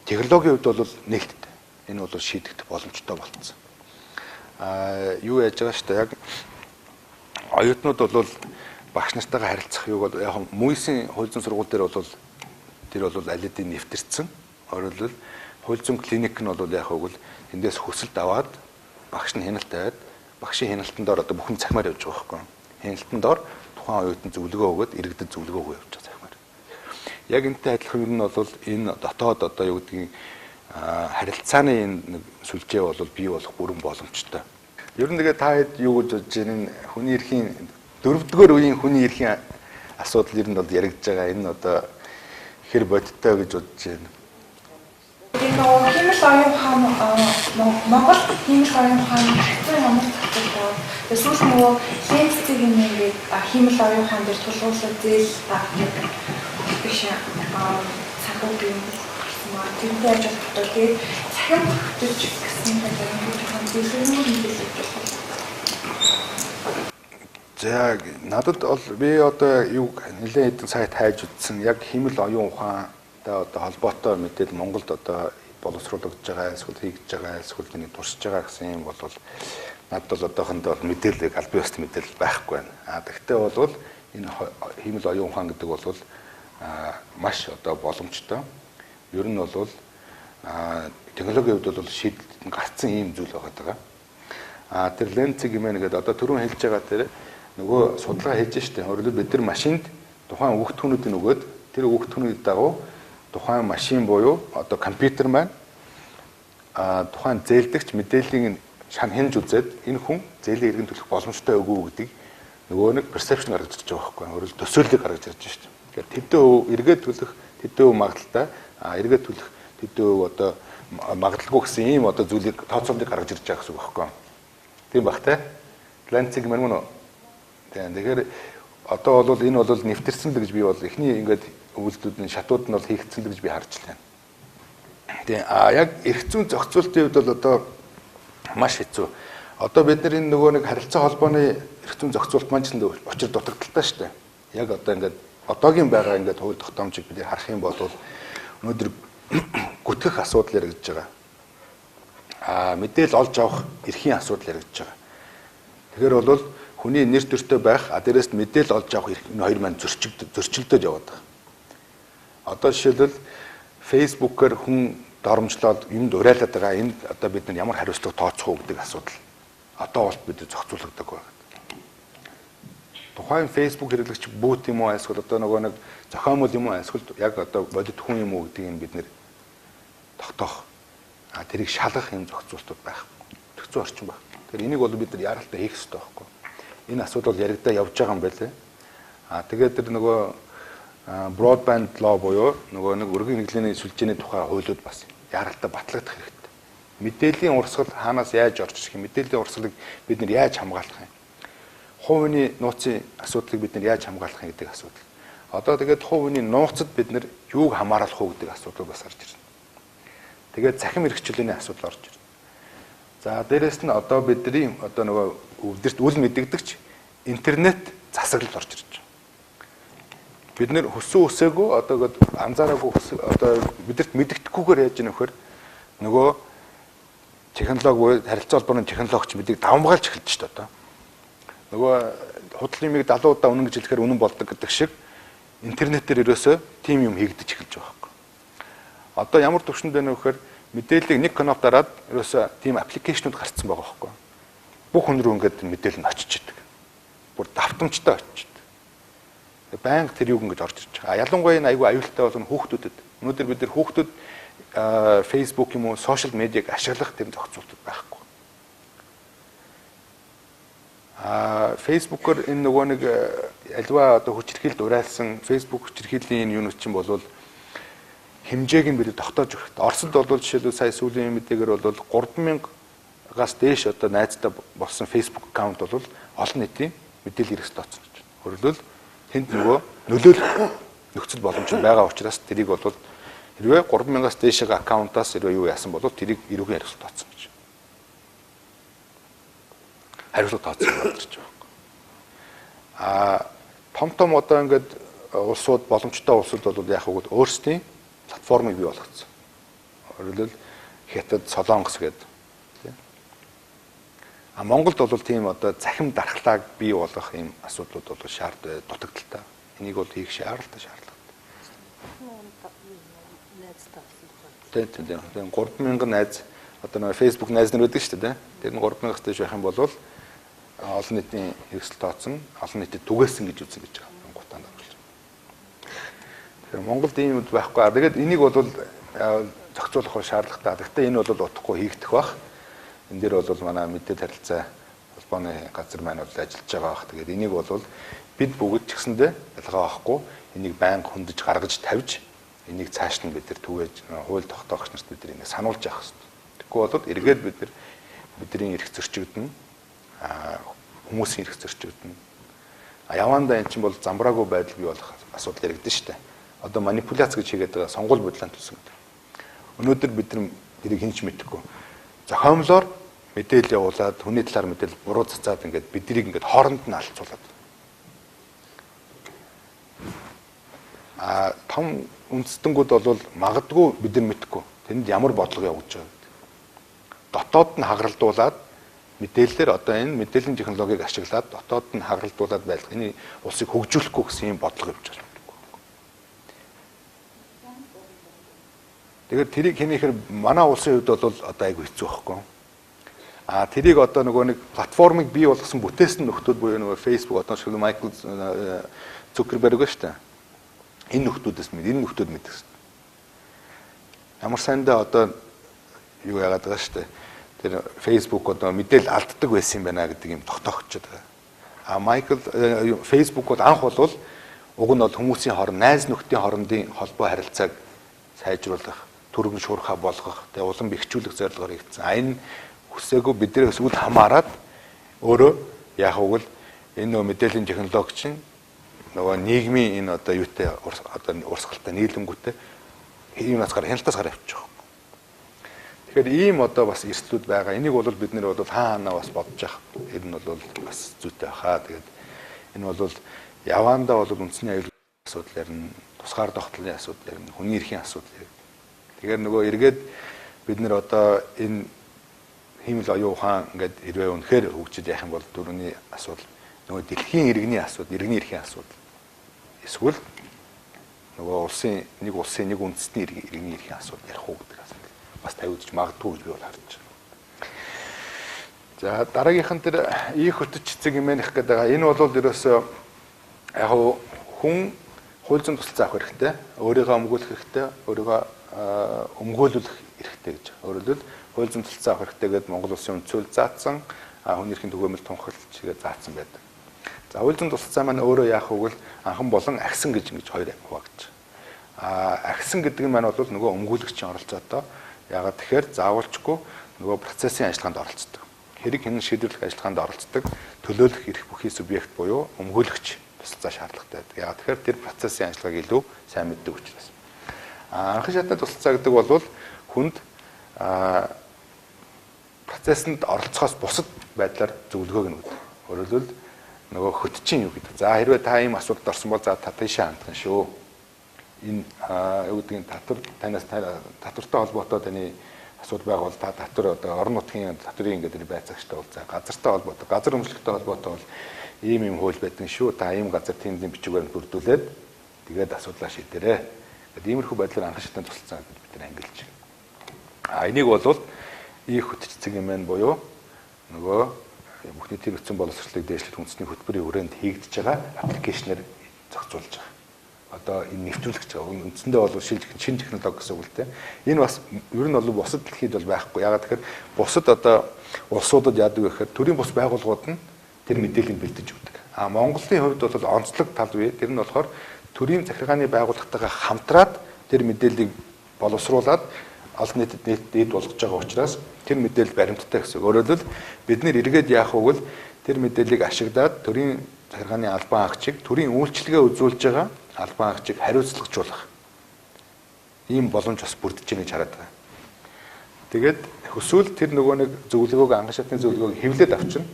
технологийн хувьд бол нээлттэй. Энэ бол шийдэгдэх боломжтой болцсон. А юу яаж байгаа шүү дээ. Яг оюутнууд бол багш нартайгаа харилцах юуг бол яг мүйсийн хууль зүйн сургууль дээр бол тэр бол аль хэдийн нэвтэрсэн. Өөрөөр хэлбэл хууль зүйн клиник нь бол яг үгүй тэндээс хүсэлт аваад багш нь хяналт тавиад багшийн хяналтан доор одоо бүхэн цахимаар явж байгаа байхгүй. Хяналтан доор тухайн оюутан зөвлөгөө өгөөд иргэдэд зөвлөгөө өгөө явж байгаа цахимаар. Яг энэтэй адилхан ер нь бол энэ дотоод одоо юу гэдгийг харилцааны энэ нэг сүлжээ бол бий болох бүрэн боломжтой. Ер нь тэгээ та хэд юу гэж бодож байна энэ хүний эрхийн дөрөвдүгээр үеийн хүний эрхийн асуудал ер нь бол яригдж байгаа. Энэ одоо хэр бодиттой гэж бодож байна. Тэгээ нөгөө хиймэл оюун ухаан Монгол хиймэл оюун ухаан хэцүү ямар зах зээл байна. Тэгээ сүүл нөгөө ленцэг юм ингээд хиймэл оюун ухаан дээр тулгуурлаад зээл авдаг биш санхүүгийн юм гарсан маа. Тэрнтэй яаж холбоотой. Тэгээд цахим хөтөж гэсэн талаар юм жоохон дэлгэрэнгүй мэдээлэл өгч болох. За надад бол би одоо юу нэлээд хэдэн сайт хайж үзсэн. Яг хиймэл оюун ухаантай одоо холбоотой мэдээлэл Монголд одоо боловсруулагдж байгаа, эсвэл хийгдэж байгаа, эсвэл тэний туршиж байгаа гэсэн юм бол надад бол одоохондоо бол мэдээлэл аль бие усны мэдээлэл байхгүй байна. А тэгвэл бол энэ хиймэл оюун ухаан гэдэг бол маш одоо боломжтой. Ер нь бол технологийн хувьд бол шийдэл гарцсан ийм зүйл байгаа даа. А тэр ленцэг юм гэдэг одоо түрүүн хэлж байгаа тэр нөгөө судалгаа хийж штэ. Өөрөлдөл бид нар машинд тухайн өгөгдхүүнүүдийг өгөөд тэр өгөгдхүүнүүдийн дагуу тухайн машин буюу одоо компьютер маань тухайн зээлдэгч мэдээллийг шан хянж үзээд энэ хүн зээлийн иргэн төлөх боломжтой үгүй гэдгийг нөгөө нэг perception гаргаж ирж байгаа байхгүй. Өөрөлд төсөөллийг гаргаж ирж штэ. Тэгэхээр тэдэн өв эргээд төлөх тэдэн өв магадлалтай, эргээд төлөх тэдэн өв одоо магадлалгүй гэсэн ийм одоо зүйлийг тооцоолыг гаргаж ирж байгаа гэсэн үг байхгүй. Тийм бах те. Ланциг мэн мөн үү? Тэгэхээр одоо бол энэ бол нэвтэрсэн л гэж би бол эхний ингээд үйлдэлүүд нь шатууд нь бол хийгдсэн л гэж би харж байна. Тийм яг эрх зүйн зохицуултын хувьд бол одоо маш хэцүү. Одоо бид нар энэ нөгөө нэг харилцаа холбооны эрх зүйн зохицуулт маань ч учир дутагдaltaй шүү дээ. Яг одоо ингээд одоогийн байгаа ингээд хууль тогтоомжийг бид харах юм бол өнөөдөр гүтгэх асуудал яригдж байгаа. Мэдээлэл олж авах эрхийн асуудал яригдж байгаа. Тэгэхээр бол хүний нэр төртэй байх, дээрээс нь мэдээлэл олж авах эрх энэ хоёр маань зөрчигдөж яваад байгаа. Одоо жишээлбэл Facebook-ээр хүн доромжлоод юмд уриалаад байгаа энд одоо бид нар ямар хариуцлага тооцох уу гэдэг асуудал одоо бол бид зохицуулагддаг байна. Тухайн Facebook хэрэглэгч бүүт юм уу эсвэл одоо нөгөө нэг зохиомол юм уу эсвэл яг одоо бодит хүн юм уу гэдгийг бид нэр тогтоох, тэрийг шалгах юм зохицуултууд байхгүй. Төгцөө орчин баг. Тэгэхээр энийг бол бид нар яаралтай хийх ёстой байхгүй. Энэ асуудал яригдаа явж байгаа юм байлээ. Тэгээд тэр нөгөө broadband law буюу нөгөө нэг өргөн хэрэглээний сүлжээний тухай хуулиуд бас яаралтай батлагдах хэрэгтэй. Мэдээллийн урсгал хаанаас яаж орж ирэх юм? Мэдээллийн урсгалыг бид нар яаж хамгаалах юм? Хувийн нууцын асуудлыг бид нар яаж хамгаалах юм гэдэг асуудал. Одоо тэгээд хувийн нууцад бид нар юуг хамааруулах уу гэдэг асуудал бас орж ирнэ. Тэгээд цахим эрхчлөөний асуудал орж ирнэ. За дээрэс нь одоо бидний одоо нөгөө өвдөрт үл мэдэгдэгч интернет засаглал орж ирж байгаа. Бид нэр хөссөн үсээгүй одоо анзаараагүй одоо бидэрт мэдэгдэхгүйгээр яаж яах вэ? Нөгөө технологи буюу харилцаа холбооны технологич бидийг давамгаалж эхэлж шүү дээ одоо. Нөгөө худлын юмыг 70 удаа үнэн гэж хэлэхээр үнэн болдог гэдэг шиг интернетээр ерөөсөө тийм юм хийгдэж эхэлж байгаа байхгүй. Одоо ямар төвшөнд байна вэ гэхээр мэдээллийг нэг кноп дараад ерөөсөө тийм аппликейшнууд гарцсан байгаа байхгүй. Бүх хүн рүү ингээд мэдээлэл нь очиж идэг. Бүр давтамжтай очиж идэг. Байнга тэр юг ингэж орж ирж байгаа. Ялангуяа энэ айгүй аюултай бол хүүхдүүдэд. Өнөөдөр бид нар хүүхдүүд Facebook юм уу сошиал медиаг ашиглах тэр зохицуултууд байхгүй. Facebook-оор энэ нөгөө нэг альва одоо хүчирхийлд урайлсан Facebook хүчирхийллийн энэ юунууд чинь болвол хэмжээг нь бид тогтоож өгөх. Оросд бол жишээлбэл сая сүүлийн мэдээгээр бол 3000-аас дээш одоо найзтай болсон Facebook аккаунт бол олон нийтийн мэдээлэл хэрэгсэл тооцно гэж. Өөрөлдвөл тэнд нөгөө нөлөөлөх нөхцөл боломж байгаа учраас тэрийг бол хэрвээ 3000-аас дээш аккаунтаас хэрвээ юу яасан бол тэрийг эрүүгийн хариуцлага тооцно гэж. Хариуцлага тооцсон болж байгаа юм. Том том одоо ингээд улсууд боломжтой улсууд бол яг үгүй өөрсдийн платформыг бий болгоцсон. Өөрөлдвөл Хятад, Солонгос гэдэг. А Монголд бол тийм одоо захим дархлааг бий болгох ийм асуудлууд бол дутагдaltaй. Энийг бол хийх шаардлагатай. Тийм 3000 найз одоо нэг Facebook найз нар байдаг шүү дээ. Тэр нь 3000-аас дээш байх юм бол олон нийтийн хэрэгсэл тооцсон, олон нийтэд түгээсэн гэж үзэн гэж байгаа. Гутаанд оруулж. Тэгэхээр Монголд ийм юм байхгүй. Тэгээд энийг бол зохицуулах шаардлагатай. Гэхдээ энэ бол удахгүй хийгдэх бах. Энэ дээр бол манай мэдээлэл харилцаа холбооны газар маань бол ажиллаж байгаа бах. Тэгээд энийг бол бид бүгд ч гэсэндээ ялгаа авахгүй энийг байнга хөндөж гаргаж тавьж энийг цааш нь бид нар түгээж хууль тогтоогч нарт бид нар энийг сануулж явах хэрэгтэй. Тэгэхгүй бол эргээд бид нар бидний эрх зөрчигдөнө, хүмүүсийн эрх зөрчигдөнө. Явандаа эн чинь бол замбраагүй байдал бий болох асуудал яригдана шүү дээ. Одоо манипуляц гэж хийгээд байгаа сонгуул бодлон төлсөн гэдэг. Өнөөдөр бид нар тэрийг хэн ч мэдэхгүй. Зохиомлоор мэдээлэл явуулаад хүний талаар мэдээлэл буруу цацаад ингээд биднийг ингээд хооронд нь алцуулаад. Том үндэстэнгүүд бол магадгүй бид нар мэдэхгүй. Тэнд ямар бодлого явуулж байгаа гэдэг. Дотоод нь хагаралдуулаад мэдээллээр одоо энэ мэдээллийн технологиг ашиглаад дотоод нь хагаралдуулаад байх энэ улсыг хөгжүүлэхгүй гэсэн юм бодлого явж байгаа юм. Тэгэхээр тэрийг хийнэхэр манай улсын хувьд бол одоо айгүй хэцүү байхгүй. Тэрийг одоо нөгөө нэг платформыг бий болгосон бүтээсэн нөхдүүд буюу нөгөө Facebook одоо шиг Майкл Цукерберг ба шүү дээ. Энэ нөхдүүдээс мэд, энэ нөхдүүд мэдэх хэрэгтэй. Ямар сайндаа одоо юу яагаад байгаа шүү дээ. Тэр Facebook одоо мэдээлэл алддаг байсан юм байна гэдэг юм тогтоогчод байгаа. Майкл Facebook бол анх бол уг нь бол хүмүүсийн хооронд найз нөхдийн хоорондын холбоо харилцааг сайжруулах, түргэн шуурхаа болгох, тэгээ улам бэхжүүлэх зорилгоор хийгдсэн. Энэ хүсээгүй биднээс үл хамааран өөрөө яг үгэл энэ нөгөө мэдээллийн технологи чинь нөгөө нийгмийн энэ одоо юутай одоо урсгалтай нийлэнгүүтээ иймээс гар хяналтаас гараа явчих. Тэгэхээр ийм одоо бас эрсдлүүд байгаа. Энийг бол бид нэр бол хаа ханаа бас бодож явах. Тэр нь бол бас зүйтэй баха. Тэгээд энэ бол явандаа бол үндэсний аюулгүй асуудал ярина, тусгаар тогтолцооны асуудал ярина, хүний эрхийн асуудал ярина. Тэгэхээр нөгөө эргээд бид нэр одоо энэ хиймэл оюун ухаан ингээд хэрвээ үнэхээр хөгжиж яах юм бол дөрөвний асуудал нөгөө дэлхийн иргэний асуудал, иргэний эрхийн асуудал. Эсвэл нөгөө улсын нэг улсын нэг үндэсний иргэний эрхийн асуудал ярих уу гэдэг асуудал бас тавигдж магадгүй гэж би бол харж байна. За дараагийнх нь тэр их хөтөч цэцэг хэмээнэх гэдэг байгаа. Энэ бол ерөөсөө яг хүн хууль зүйн тусалцаа авах хэрэгтэй, өөрийгөө өмгөөлөх хэрэгтэй, өөрийгөө өмгөөлөх хэрэгтэй гэж. Өөрөөр хэлбэл хууль зүйн тусалцаа авах хэрэгтэй гэдээ Монгол улсын үндсэн хууль заасан, хүний эрхийн түгээмэл тунхаглалч гэж заасан байдаг. За хууль зүйн тусалцаа маань өөрөө яах вэ гэвэл анхан болон агсан гэж ингэж хоёр хуваагдаж. Агсан гэдэг нь маань бол нөгөө өмгөөлөгчийн оролцоотой. Яагаад тэгэхээр заавалчгүй нөгөө процессын ажиллагаанд оролцдог. Хэрэг хянан шийдвэрлэх ажиллагаанд оролцдог төлөөлөх эрх бүхий субъект буюу өмгөөлөгч тусалцаа шаардлагатай байдаг. Яагаад тэгэхээр тэр процессын ажиллагааг илүү сайн мэддэг учраас. Анхан шатны тусалцаа гэдэг бол хүнд процессонд оролцохоос бусад байдлаар зөвлөгөөг нь өгдөг. Өөрөөр хэлбэл нөгөө хөтчийн юу гэдэг. За хэрвээ та ийм асуудалд орсон бол за та тийшээ хандах нь шүү. Энэ юу гэдгийг татвар танаас татвартай холбоотой таны асуудал байгаа бол та татвар одоо орон нутгийн татврын ингээд тэр байцаагчтай уулзаа. Газартай холбоотой, газар өмчлөгтэй холбоотой бол ийм ийм хууль байдаг шүү. Та ийм газар тийм тийм бичгээр бүрдүүлээд тэгээд асуудлаа шийдээрэй Тэгээд иймэрхүү байдлаар анхан шатны тусалцаа гэж бид нар ангилж байна. А энийг бол их хөтчцэг юм байна буюу нөгөө бүх нийтийн бичсэн боловсролыг дээшлэх үндэсний хөтөлбөрийн хүрээнд хийгдэж байгаа аппликейшнээр зохицуулж байгаа. Одоо энэ нэвтрүүлэх гэж байгаа. Үндсэндээ бол шинэ технологи гэсэн үг л дээ. Энэ бас ер нь бол бусад дэлхийд бол байхгүй. Яагаад тэгэхээр бусад одоо улсуудад яадаг вэ гэхээр төрийн бус байгууллагууд нь тэр мэдээллийг бэлдэж өгдөг. А Монголын хувьд бол онцлог тал бий. Тэр нь болохоор төрийн захиргааны байгууллагатайгаа хамтраад тэр мэдээллийг боловсруулад олон нийтэд нийт болгож байгаа учраас тэр мэдээлэл баримттай гэсэн. Өөрөөр хэлбэл бид нэр эргээд яах вэ гэвэл тэр мэдээллийг ашиглаад төрийн захиргааны албан хаагчийг төрийн үйлчилгээ үзүүлж байгаа албан хаагчийг хариуцлагажуулах ийм боломж бас бүрдэж байна гэж хараад байгаа. Тэгээд хүсвэл тэр нөгөө нэг зөвлөгөөг анхан шатны зөвлөгөөг хэвлээд авчирна.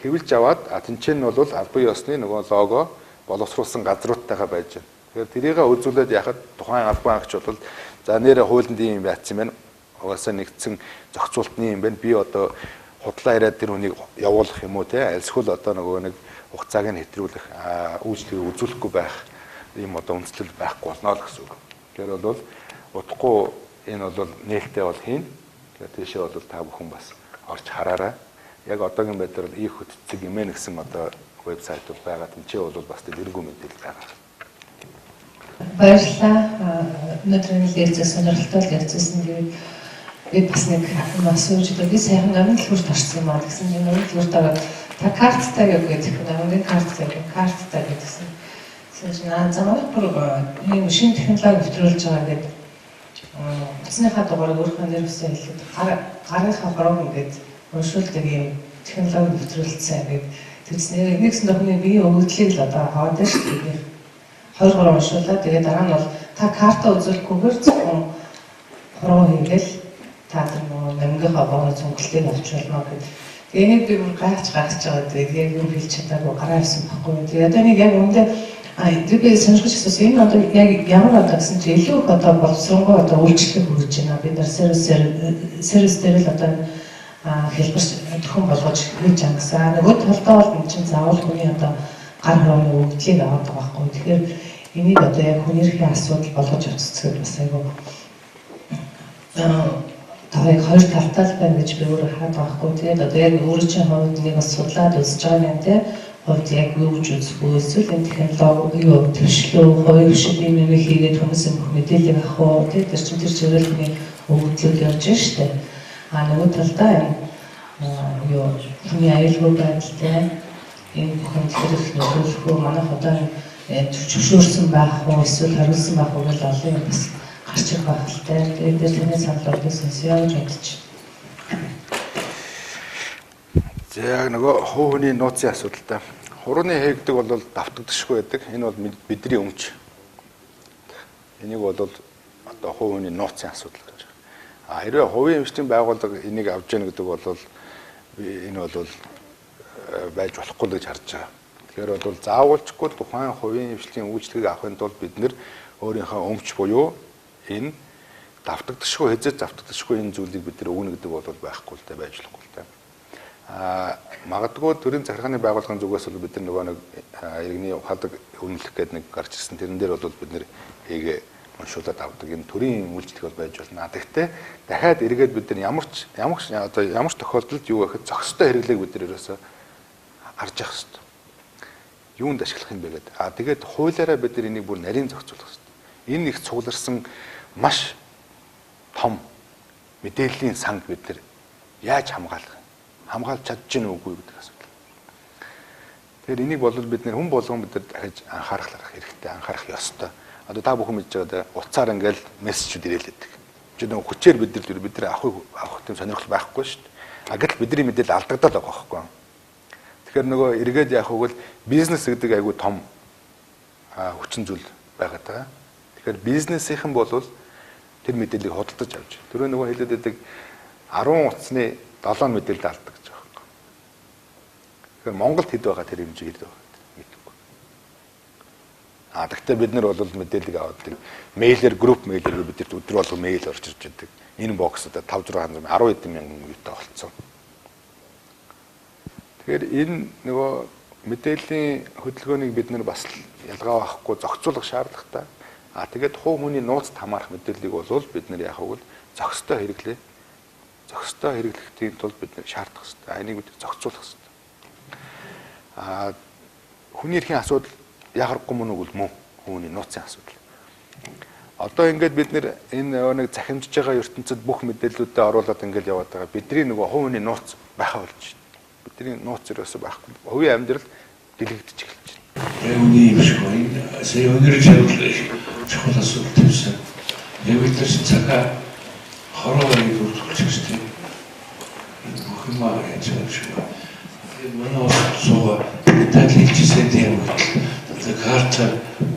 Хэвлж аваад тэнцэн нь бол албан ёсны нөгөө лого боловсруулсан газруудтайгаа байж байна. Тэгэхээр тэрийг үзүүлээд яхад тухайн албан хаагч бол за нэрэ хуулинд ийм байцсан байна. Угаасаа нэгдсэн зохицуултны юм байна. Би одоо худлаа яриад тэр хүнийг явуулах юм уу те альсгүй одоо нөгөө нэг хугацааг нь хэтрүүлэх үйлчлэгийг үзүүлэхгүй байх ийм одоо үндэслэл байхгүй болно л гэсэн үг. Тэгэхээр бол удахгүй энэ бол нээлттэй бол хийн. Тэгэхээр тийшээ бол та бүхэн бас орж хараарай. Яг одоогийн байдлаар их хөтцөг имэн гэсэн одоо вебсайт бол байгаа. Тэнцээ бол бас дэлгэрэнгүй мэдээлэл байгаа. Баярлалаа. Өнөөдрийн лекцээ сонирхолтой лекцээсэн. Тэгээд би бас нэг юм асууж одоо би сайхан намын дэлгүүрт орсон юм аа гэсэн чинь намын дэлгүүрт ороод та карттай гэдэг намын карттай карттай гэдгсэн. Тэгсэн чинь аа за манай бүр ийм шинэ технологи нэвтрүүлж байгаа гэдэг утасныхаа дугаарыг өөрийнхөө нэр хүсээ хэлээд гарынхаа хурууг ингээд уншуулдаг ийм технологи нэвтрүүлсэн гэдэг. Тэгснээр нэгсэн дохны биеийн өгөгдлийг л одоо аваад байна шүү дээ. 2 3 уншуулаад тэгээд дараа нь бол та карта үзүүлэхгүйгээр зөвхөн хуруу хийгээл та тэр нөгөө намгийнхаа богино цонхлыг авч болно гэдэг. Тэгээд энийг би бүр гайхаж байгаа. Тэгээд яг юм хэлж чадаагүй гараа авсан байхгүй. Тэгээд одоо нэг яг үүндээ би сонирхож асуусан. Энэ одоо яг ямар одоо гэсэн чинь илүү их одоо боловсронгуй одоо үйлчлэг хүргэж байна. Бид нар сервис дээр л одоо хэлбэр төхөн болгож хийж ангасан. Нөгөө талдаа бол энэ чинь заавал хүний одоо гар хорооны өгөгдлийг аваад байгаа байхгүй. Тэгэхээр энийг одоо яг хүний эрхийн асуудал болгож авчихсаад бас айгүй та яг хоёр талтай л байна гэж би өөрөө хараад байгаа байхгүй. Тэгээд одоо яг өөрөө чинь хувьд нэг бас судлаад үзэж байгаа юм те. Хувьд яг юу гэж үзэх вэ? Эсвэл энэ технологи юу төвшлөө, хувийн шиг юм юм хийгээд хүмүүсийн бүх мэдээллийг авах уу? Тэ тэр чинь тэр чиглэл хүний өгөгдлүүд явж байна шүү дээ. А нөгөө талдаа энэ юу хүний аюулгүй байдалтай энэ бүхэн хэрэг нөлөөлөх үү? Манайх одоо зөвшөөрсөн байх уу? Эсвэл хариулсан байх уу гэж олон юм бас гарч ирэх байх л та. Тэгээд тэр таны санал бодлоо сонсъё гэж бодож. За яг нөгөө хувь хүний нууцын асуудалтай. Хурууны хийгдэг бол давтагдашгүй байдаг. Энэ бол бидний өмч. Энийг бол одоо хувь хүний нууцын асуудал гэж. А хэрвээ хувийн хэмжээний байгууллага энийг авч яах гэдэг бол энэ бол байж болохгүй л гэж харж байгаа. Тэгэхээр бол заавалчгүй тухайн хувийн хэмжээний үйлчлэгийг авахын тулд бид нэр өөрийнхөө өмч буюу энэ давтагдашгүй хэзээ давтагдашгүй энэ зүйлийг бид нар өгнө гэдэг бол байхгүй л дээ, байж болохгүй л дээ. А магадгүй төрийн захиргааны байгууллагын зүгээс бол бид нар нөгөө нэг иргэний ухаалаг үнэлэх гэдэг нэг гарч ирсэн. Тэрэн дээр бол бид нэр хийгээ уншуулад авдаг. Энэ төрийн үйлчлэг бол байж болно. Тэгэхдээ дахиад эргээд бид нар ямар ч одоо ямар ч тохиолдолд юу гэхэд зохистой хэрэглээг бид нар ерөөсөө харж явах хэрэгтэй. Юунд ашиглах юм бэ гэдэг. А тэгээд хуулиараа бид нар энийг бүр нарийн зохицуулах хэрэгтэй. Энэ их цугларсан маш том мэдээллийн санг бид нар яаж хамгаалах вэ? Хамгаалж чадж гэнэ үгүй гэдэг асуудал. Тэгэхээр энийг бол бид нэр хүн болгон бид нар дахиж анхаарах хэрэгтэй, анхаарах ёстой. Одоо та бүхэн мэдж байгаа утсаар ингээл мессежүүд ирээл байдаг. Чи нэг хүчээр бид нар авах тийм сонирхол байхгүй шүү дээ. А гэтэл бидний мэдээлэл алдагдаад байгаа байхгүй. Тэгэхээр нөгөө эргээд яах вэ гэвэл бизнес гэдэг айгүй том хүчин зүйл байгаа даа. Тэгэхээр бизнесийнхэн бол тэр мэдээллийг худалдаж авч. Түрүү нөгөө хэлээд байдаг 10 утасны 7 мэдээлэл алддаг гэж байгаа байхгүй. Тэгэхээр Монголд хэд байгаа тэр хэмжээ хэд байгаа мэдэхгүй. А тэгтээ бид нар бол мэдээллийг аваад мэйлэр групп мэйлэр бидэрт өдөр болго мэйл орж ирж байдаг. Энэ бокс одоо 5 6 10 хэдэн мянган юутай болцсон. Тэгэхээр энэ нөгөө мэдээллийн хөдөлгөөнийг бид нар бас ялгаа авахгүй зохицуулах шаардлагатай. А тэгээд хувь хүний нууцд хамаарах мэдээллийг бол бид нэр яах вэ? Зохистой хэрэглээ. Зохистой хэрэглэхийн тулд бид нэр шаардах хэрэгтэй. Энийг бид зохицуулах хэрэгтэй. А хүний эрхийн асуудал яхахгүй мөн үгүй мөн хүний нууцын асуудал. Одоо ингээд бид нэр энэ нэг захимжиж байгаа ертөнцид бүх мэдээллүүдээ оруулаад ингээд яваад байгаа. Бидний нөгөө хувь хүний нууц байхаа болж байна. Бидний нууц ерөөсөө байхгүй. Хувийн амьдрал дэлгэгдэж эхэлж байна. Яг үний юм шиг байна. Сая өнөр чиглэл чухал асуудал тавьсан. Яг бид нар чинь цагаа хороо байг бүртгүүлчих хэрэгтэй. Энэ бүх юм яаж юм шиг байна. Манай улс суугаа Итали хэлжсэн тийм хөтөл. Одоо карта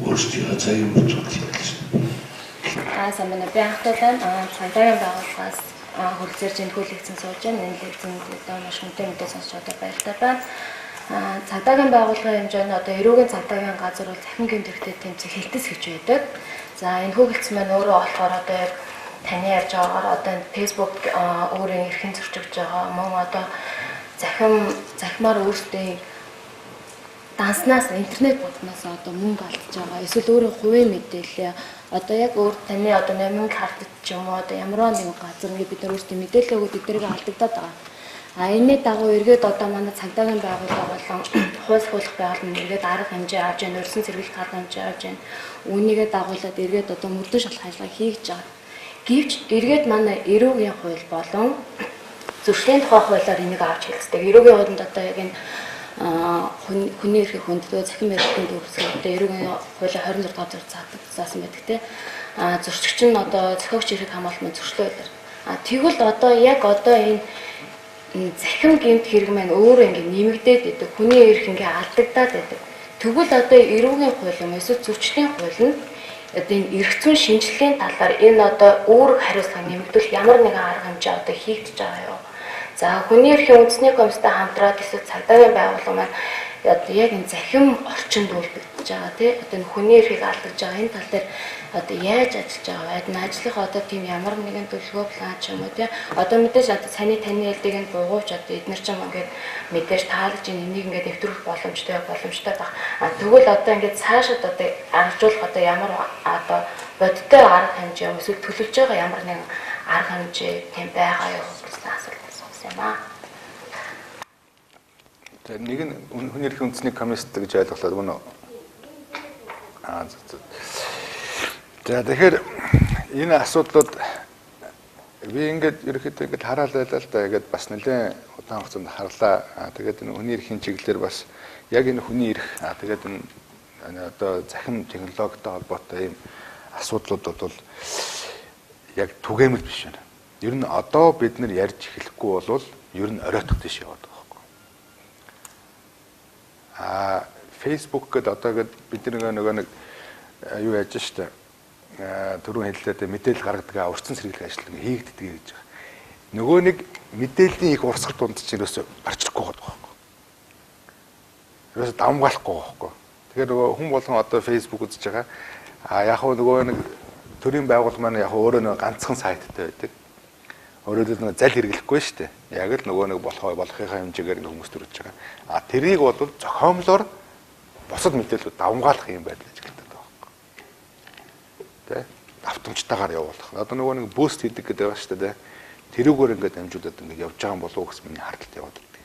өөрсдийнхөө заяа бүртгүүлж хэлсэн. Аа сайн байна. Би анхтай байна. Цагдаагийн байгууллагаас хүрэлцээрч энэ лекцэн сууж байна. Энэ лекцэнд одоо маш хүнтэй мэдээ сонсч одоо баяртай байна. Цагдаагийн байгууллагын хэмжээнд одоо эрүүгийн цагдаагийн газар бол захин гэмт хэрэгтэй тэмцэх хэлтэс гэж байдаг. За энэ хөлцөн маань өөрөө болохоор одоо яг таны ярьж байгаагаар одоо энэ Facebook өөрийн эрхэн зөрчигдөж байгаа. Мөн одоо захимаар өөрсдийн данснаас интернет бодноос одоо мөнгө алдж байгаа. Эсвэл өөрөө хувийн мэдээлэл одоо яг өөр таны одоо номин картд ч юм уу одоо ямар нэгэн газар ингээд бид нар өөрсдийн мэдээлэл өгөөд эдгээрээ алдагдаад байгаа. А энэний дагуу эргээд одоо манай цагдаагийн байгууллага болон хууль сахиулах байгууллага эргээд арга хэмжээ авч яана, урьдчилан сэргийлэх арга хэмжээ авч яана. Үүнийгээ дагуулад эргээд одоо мөрдөн шалах ажиллагаа хийж байгаа. Гэвч эргээд манай эрүүгийн хууль болон зөрчлийн тухай хуулиар энийг авч хэлцдэг. Эрүүгийн хуулинд одоо яг энэ хүний эрхийг хүндэтгэх, захин барилтын төвсгөл одоо эрүүгийн хуулийн 26 дугаар зэрэг заасан байдаг те. А зөрчигч нь одоо зохиогч эрхийг хамгаалах зөрчлөө хуулиар. А тэгвэл одоо яг одоо энэ захин гэмт хэрэг маань өөрөө ингэ нэмэгдээд байдаг. Хүний эрх ингээ алдагдаад байдаг. Тэгвэл одоо эрүүгийн хууль юм эсвэл зөрчлийн хууль нь одоо энэ эрх зүйн шинжилгээний талаар энэ одоо үүрэг хариуцлага нэмэгдүүлэх ямар нэгэн арга хэмжээ одоо хийгдэж байгаа юу? За хүний эрхийн үндэсний комисстай хамтраад эсвэл цагдаагийн байгууллага маань одоо яг энэ захин орчинд үлдэж байгаа тий одоо энэ хүний эрхийг алдаж байгаа энэ тал дээр одоо яаж ажиллаж байгаа вэ? Энэ ажлынхаа одоо тийм ямар нэгэн төлөвлөгөө план ч юм уу тий одоо мэдээж одоо саний таны хэлдэг энэ бугууч одоо эднэр ч юм ингээд мэдээж таалж энийг ингээд нэвтрүүлэх боломжтой байх. А тэгвэл одоо ингээд цаашид одоо аргажуулах одоо ямар одоо бодиттой арга хэмжээ юм эсвэл төлөвлөж байгаа ямар нэгэн арга хэмжээ тийм байгаа юу гэсэн асуулт асуусан юм аа. За нэг нь хүний эрхийн үндэсний комисс гэж ойлголоо мөн үү? Аа зөв. За тэгэхээр энэ асуудлууд би ингээд ерөөхдөө ингээд хараал байлаа л да. Ингээд бас нэлээд удаан хугацаанд харлаа. Тэгээд энэ хүний эрхийн чиглэлээр бас яг энэ хүний эрх тэгээд энэ одоо захин технологитой холбоотой ийм асуудлууд бол яг түгээмэл биш байна. Ер нь одоо бид нар ярьж эхлэхгүй бол ер нь оройтох тийш яваад байгаа байхгүй. А Facebook гэдэг одоо гээд бид нөгөө нэг юу яаж штэ түрүүн хэллээ мэдээлэл гаргадаг урьдчилан сэргийлэх ажил хийгддэг гэж байгаа. Нөгөө нэг мэдээллийн их урсгал дунд чинь ерөөсөө гарч ирэхгүй байгаа байхгүй. Ерөөсөө давмгаалахгүй байхгүй. Тэгэхээр нөгөө хүн болгон одоо Facebook үзэж байгаа. А яг хөө нөгөө нэг төрийн байгууллага маань яг өөрөө нэг ганцхан сайттай байдаг. Өөрөөр хэлбэл нөгөө зал хэрэглэхгүй шүү дээ. Яг л нөгөө нэг болохынхаа хэмжээгээр хүмүүс төрөж байгаа. А тэрийг бол зохиомлоор бусад мэдээлэлүүд давмгаалах юм байдал ажигладаг байгаа байхгүй. Тэ? Давтамжтайгаар явуулах. Одоо нөгөө нэг бүүст хийдэг гэдэг байгаа шүү дээ. Тэрүүгээр ингээд дамжуулаад ингээд явж байгаа юм болов уу гэсэн миний хардталт яваад байдаг.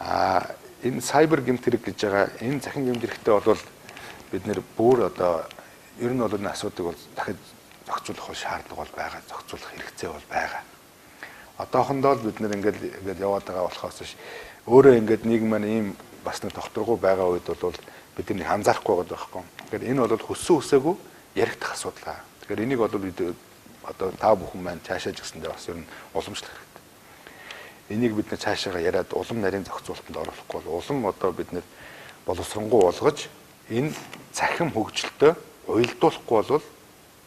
А энэ сайбер гэмт хэрэг гэж байгаа энэ захин гэмт хэрэгтэй бол бид нэр бүр одоо ер нь бол энэ асуудыг бол дахид зохицуулах шаардлага бол байгаа, зохицуулах хэрэгцээ бол байгаа. Одоохондоо л бид нэр ингээд яваад байгаа болохоос биш өөрөө ингээд нийгэм маань ийм бас нэг тогтворгүй байгаа үед бол бид нэг анзаарахгүй байгаа байхгүй. Тэгэхээр энэ бол хүссэн хүсээгүй яригдах асуудал. Тэгэхээр энийг бол бид одоо та бүхэн маань цаашаа ч гэсэндээ бас ер нь уламжлах хэрэгтэй. Энийг бид нэр цаашаага яриад улам нарийн зохицуултанд оруулахгүй бол улам одоо бид нэр боловсронгуй болгож энэ цахим хөгжилтөй уялдуулахгүй бол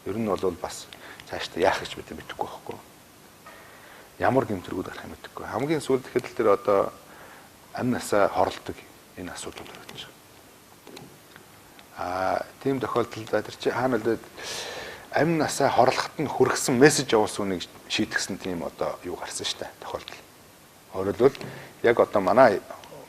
ер нь бол бас цаашдаа яах гэж бид мэдэхгүй байхгүй. Ямар гэмтрэгүүд гарах юм мэдэхгүй. Хамгийн сүүлд гэхэд л тэр одоо амь насаа хорлдог энэ асуудал төрөгдөж байгаа. Аа тийм тохиолдолд тэр чи хаана л амь насаа хорлоход нь хүргэсэн мессеж явуулсан үнийг шийтгсэн тийм одоо юу гарсан шүү дээ тохиолдол. Өөрөөр хэлбэл яг одоо манай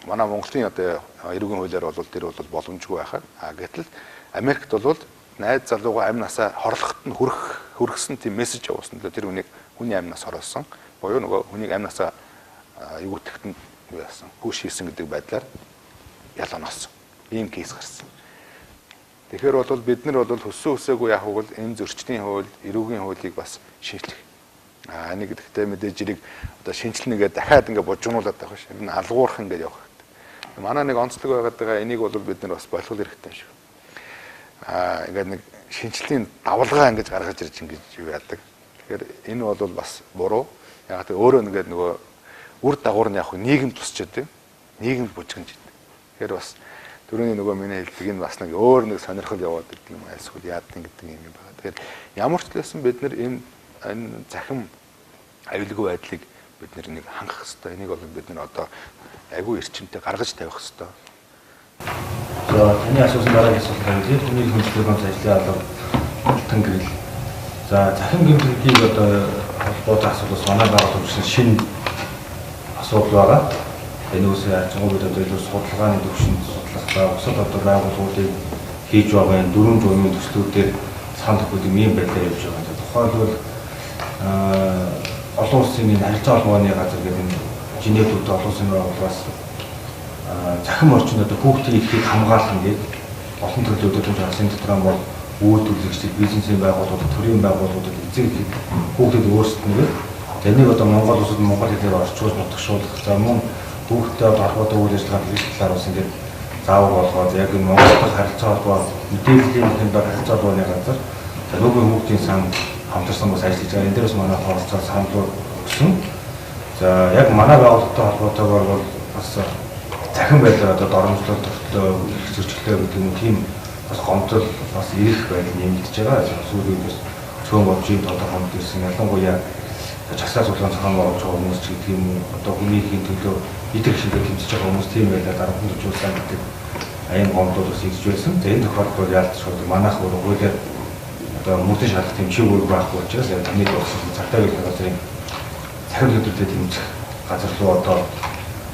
Монголын одоо эрүүгийн хуулиар бол тэр бол боломжгүй байхад. А гэтэл Америкт бол Найз залуугаа амь насаа хорлоход нь хүргэсэн тийм мессеж явуулсан. Тэр хүнийг хүний амь нас хоруулсан. Буюу нөгөө хүнийг амь насаа эвгүйтгэхэд нь юу яасан? Пүш хийсэн гэдэг байдлаар ял оносон. Ийм кейс гарсан. Тэгэхээр бол бид нар бол хөссөн өсөөгүй яг бол энэ зөрчлийн хууль, эрүүгийн хуулийг бас шинжлэх. Энийг гэхдээ мэдээж зэрэг одоо шинжилнэгээ дахиад ингээ бужигнуулаад байх биш. Энэ алгуурах ингээд явах хэрэгтэй. Манай нэг онцлог байгаад байгаа энийг бол бид нар бас болох хэрэгтэй юм шиг. Ингээд нэг шинжлэлийн давлгаа ингэж гаргаж ирж ингэж юу яадаг. Тэгэхээр энэ бол бас буруу. Яг тэ өөрөө ингээд нөгөө үр дагавар нь яг нийгэм тусч яадаг. Нийгэмд бужигнж идэг. Тэгэхээр бас түрүүний нөгөө миний хэлдэг энэ бас нэг өөр нэг сонирхол яваад идэг юм альсгүй яадаг гэдэг юм байна. Тэгэхээр ямар ч лсэн бид нар энэ захим аюулгүй байдлыг бид нэг хангах хэрэгтэй. Энийг бол бид нар одоо айгүй эрчимтэй гаргаж тавих хэрэгтэй. За таны асуусан дараагийн асуулт хариулъя. Хүний хөндлөлт ганц ажлын алба алтан гэрэл. За захим гэмтэлтийг одоо холбоотой асуудлаас манай байгууллага шинэ асуудал байгаа. Энэ үсээ харьцангуй бид одоо илүү судалгааны төвшөнд судлах ба бусад одоо байгууллагуудыг хийж байгаа энэ дөрвөн журмын төслүүдээр санал өгөх юм ийм байдлаар явж байгаа. Тухайлбал олон улсын энэ харилцаа холбооны газар гэдэг энэ Женевд олон улсын байгууллагаас захим орчинд одоо хүүхдийн эрхийг хамгаалах гэдэг олон төрлийн өдөртөмж алсын дотор бол үйлдвэрлэгчид, бизнесийн байгууллагууд, төрийн байгууллагуудад эцэг эхэд хүүхдэд өөрсдөд нь энийг одоо Монгол улсад монгол хэлээр орчуулж нутагшуулах. За мөн хүүхдтэй одоо холбоотой үйл ажиллагааны хэрэглэх талаар бас ингээд заавар болгоод яг энэ Монгол дахь харилцаа холбоо мэдээллийн хэмжээ харилцаа холбооны газар за нөгөө хүүхдийн сан хамтарсан бас ажиллаж байгаа. Энэ дээр бас манай оролцоо саналууд өгсөн. За яг манай байгууллагатай холбоотойгоор бол бас захин байдлаар одоо доромжлол тогтлоо, эрх зөрчлөө гэдэг юм тийм бас гомдол бас ирэх байдал нэмэгдэж байгаа. Сүүлийн үед бас цөөн бомжийн тодорхой гомдол ирсэн. Ялангуяа жагсаал судалгааны зохион байгуулж байгаа хүмүүс ч гэдэг юм уу одоо хүний эрхийн төлөө идэх шигээ тэмцэж байгаа хүмүүс тийм байдлаар дарамт төвжүүлсэн гэдэг аян гомдол бас ирж байсан. За энэ тохиолдолд яалтчгүй манайх өөр хуулиар одоо мөрдөн шалгах тийм чиг үүрэг байхгүй учраас яг таны болсон цагтаа үеийн газрын цахим хөдөлгөөтэй тэмцэх газар руу одоо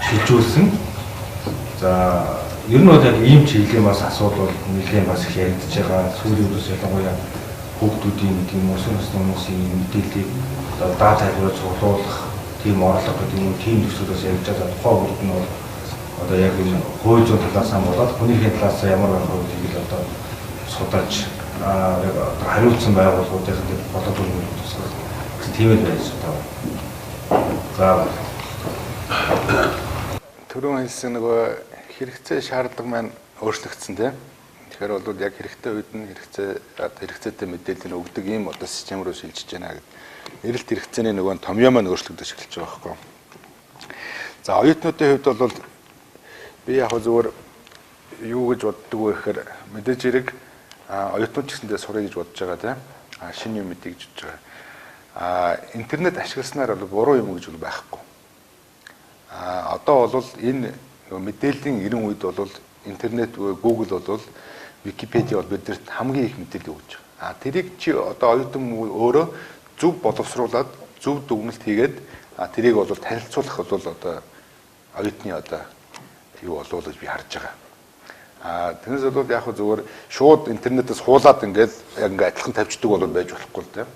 шилжүүлсэн. За ер нь бол яг ийм чиглэлийн бас асуудал бол нэлээд бас их яригдж байгаа. Сүүлийн үед бас ялангуяа хүүхдүүдийн гэдэг юм уу өсвөр насны хүмүүсийн мэдээллийг одоо дата хавьяа цуглуулах тийм орлого гэдэг юм уу тийм төсөл бас яригдж байгаа. Тухайн үед нь бол одоо яг энэ хууль зүйн талаас нь болоод хүнийхээ талаас ямар байх вэ гэдгийг л одоо судалж яг одоо хариуцсан байгууллагуудын болоод дүрмийг тусгах гэсэн тийм л байж байгаа. За түрүүн хэлсэн нөгөө хэрэгцээ шаардлага маань өөрчлөгдсөн тийм. Тэгэхээр бол яг хэрэгтэй үед нь хэрэгцээтэй мэдээлэл өгдөг ийм одоо систем рүү шилжиж байна гэдэг. Эрэлт хэрэгцээний нөгөө томьёо маань өөрчлөгдөж эхэлж байгаа байхгүй. За оюутнуудын хувьд бол би яг зөвөр юу гэж боддог вэ гэхээр мэдээж хэрэг оюутнууд ч гэсэндээ сурах гэж бодож байгаа тийм. Шинэ юм мэдээ гэж бодож байгаа. Интернет ашигласнаар бол буруу юм гэж бол байхгүй. Одоо бол энэ мэдээллийн 90 үед бол интернет Google бол Wikipedia бол бидэрт хамгийн их мэдээлэл өгч байгаа. Тэрийг чи одоо оюутан өөрөө зөв боловсруулад зөв дүгнэлт хийгээд тэрийг бол танилцуулах бол одоо оюутны одоо юу болов гэж би харж байгаа. Тэрнээс бол яг зүгээр шууд интернетээс хуулаад ингээд яг ингээд адилхан тавьчихдаг бол байж болохгүй л дээ.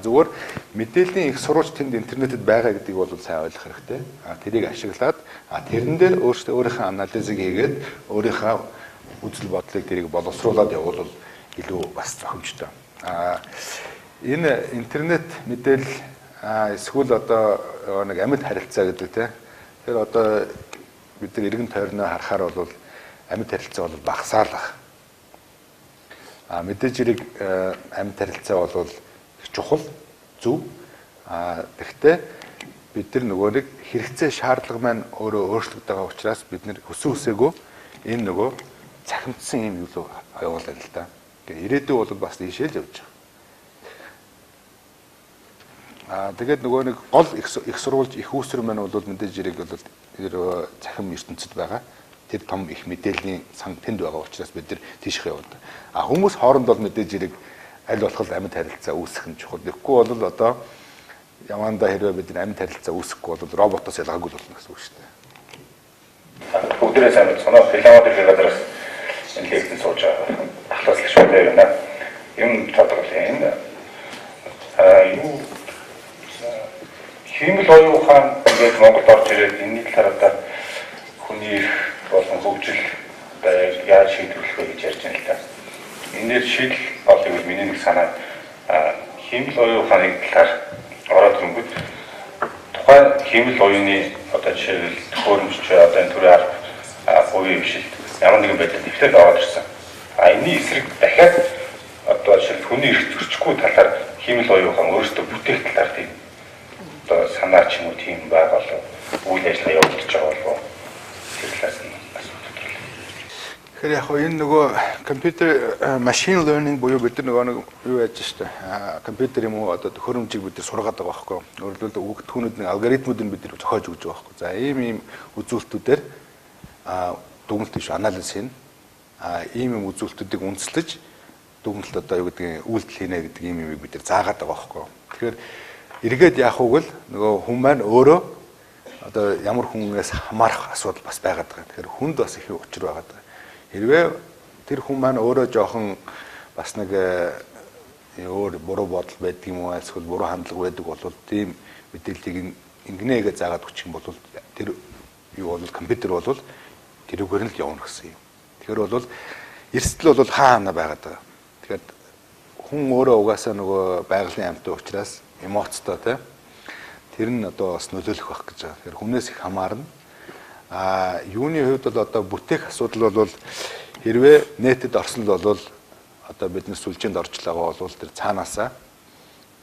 Зүгээр мэдээллийн их сурвалж тэнд интернетэд байгаа гэдгийг бол сайн ойлгох хэрэгтэй. Тэрийг ашиглаад тэрэн дээр өөрсдөө өөрийнхөө анализыг хийгээд өөрийнхөө үзэл бодлыг тэрийг боловсруулад явуул илүү бас зохимжтой. Энэ интернет мэдээлэл эсвэл одоо нэг амьд харилцаа гэдэг тийм. Тэр одоо бид нар эргэн тойрноо харахаар бол амьд харилцаа бол багасаал. Мэдээж хэрэг амьд харилцаа бол их чухал, зөв. Тэгэхдээ бид нар нөгөө нэг хэрэгцээ шаардлага маань өөрөө өөрчлөгдөж байгаа учраас бид нар өсөн өсөөгөө энэ нөгөө цахимдсан юм юу л явуулаа л да. Тэгэхээр ирээдүй бол бас ийшээ л явж байгаа. Тэгээд нөгөө нэг гол их сурвалж их үүсвэр маань бол мэдээж хэрэг бол цахим ертөнцид байгаа. Тэр том их мэдээллийн сан тэнд байгаа учраас бид нар тийшээ явдаг. Хүмүүс хооронд бол мэдээж хэрэг аль болох амьд харилцаа үүсгэх нь чухал. Тэгэхгүй бол одоо явандаа хэрвээ бид нар амьд харилцаа үүсгэхгүй бол роботоос ялгаагүй болно гэсэн үг шүү дээ. Бүгдээрээ сайн мэдсэн. Филологи газраас энэ лекцэнд сууж байгаа. Ахлаас гишүүдээр байна. юм тодруулъя. Энэ юу хиймэл оюун ухаан ингээд Монголд орж ирээд энэний талаар одоо хүний эрх болон хөгжил одоо яаж шийдвэрлэх вэ гэж ярьж байна л да. Энээр шийдэл олъё гэвэл миний нэг санаа хиймэл оюун ухааны талаар ороод ирэнгүүт тухайн хиймэл оюуны одоо жишээлбэл төхөөрөмж одоо энэ төрийн арга хувийн хвшилт ямар нэгэн байдлаар дэвтэрд ороод ирсэн. А энэний эсрэг дахиад одоо жишээл хүний эрх зөрчихгүй талаар хиймэл оюун ухаан өөрөөсөө бүтээх талаар тийм одоо санаа ч юм уу тийм байгаа болов үйл ажиллагаа явуулж байгаа болов тэр талаас нь асуудал. Тэгэхээр яг энэ нөгөө компьютер machine learning буюу бид нар нөгөө нэг юу яаж штэ компьютер юм уу одоо төхөөрөмжийг бид нар сургаад байгаа байхгүй. Өөрөөр хэлбэл өгөгдхүүнүүд нэг алгоритмуудыг бид нар зохиож өгч байгаа байхгүй. За ийм үзүүлэлтүүдээр дүгнэлт биш анализ хийнэ. Ийм юм үзүүлэлтүүдийг үндэслэж дүгнэлт одоо юу гэдгийг үйлдэл хийнэ гэдэг ийм юмыг бид нар заагаад байгаа байхгүй. Тэгэхээр эргээд яах вэ гэвэл нөгөө хүн маань өөрөө одоо ямар хүнээс хамаарах асуудал бас байгаад байгаа. Тэгэхээр хүнд бас их учир байгаад байгаа. Хэрвээ тэр хүн маань өөрөө жоохон бас нэг өөр буруу бодол байдаг юм уу эсвэл буруу хандлага байдаг бол тийм мэдээллийг ингэнээгээ заагаад өгчих юм бол тэр юу бол компьютер бол тэрүүгээр нь л явна гэсэн юм. Тэгэхээр бол эрсдэл бол хаа хана байгаад байгаа. Тэгэхээр хүн өөрөө угаасаа нөгөө байгалийн амьтан учраас эмоцтой тийм тэр нь одоо бас нөлөөлөх байх гэж байгаа. Тэгэхээр хүнээс их хамаарна. А юуны хувьд бол одоо бүтээх асуудал бол хэрвээ нийтэд орсон л бол одоо бид нар сүлжээнд орчлоогоо бол тэр цаанаасаа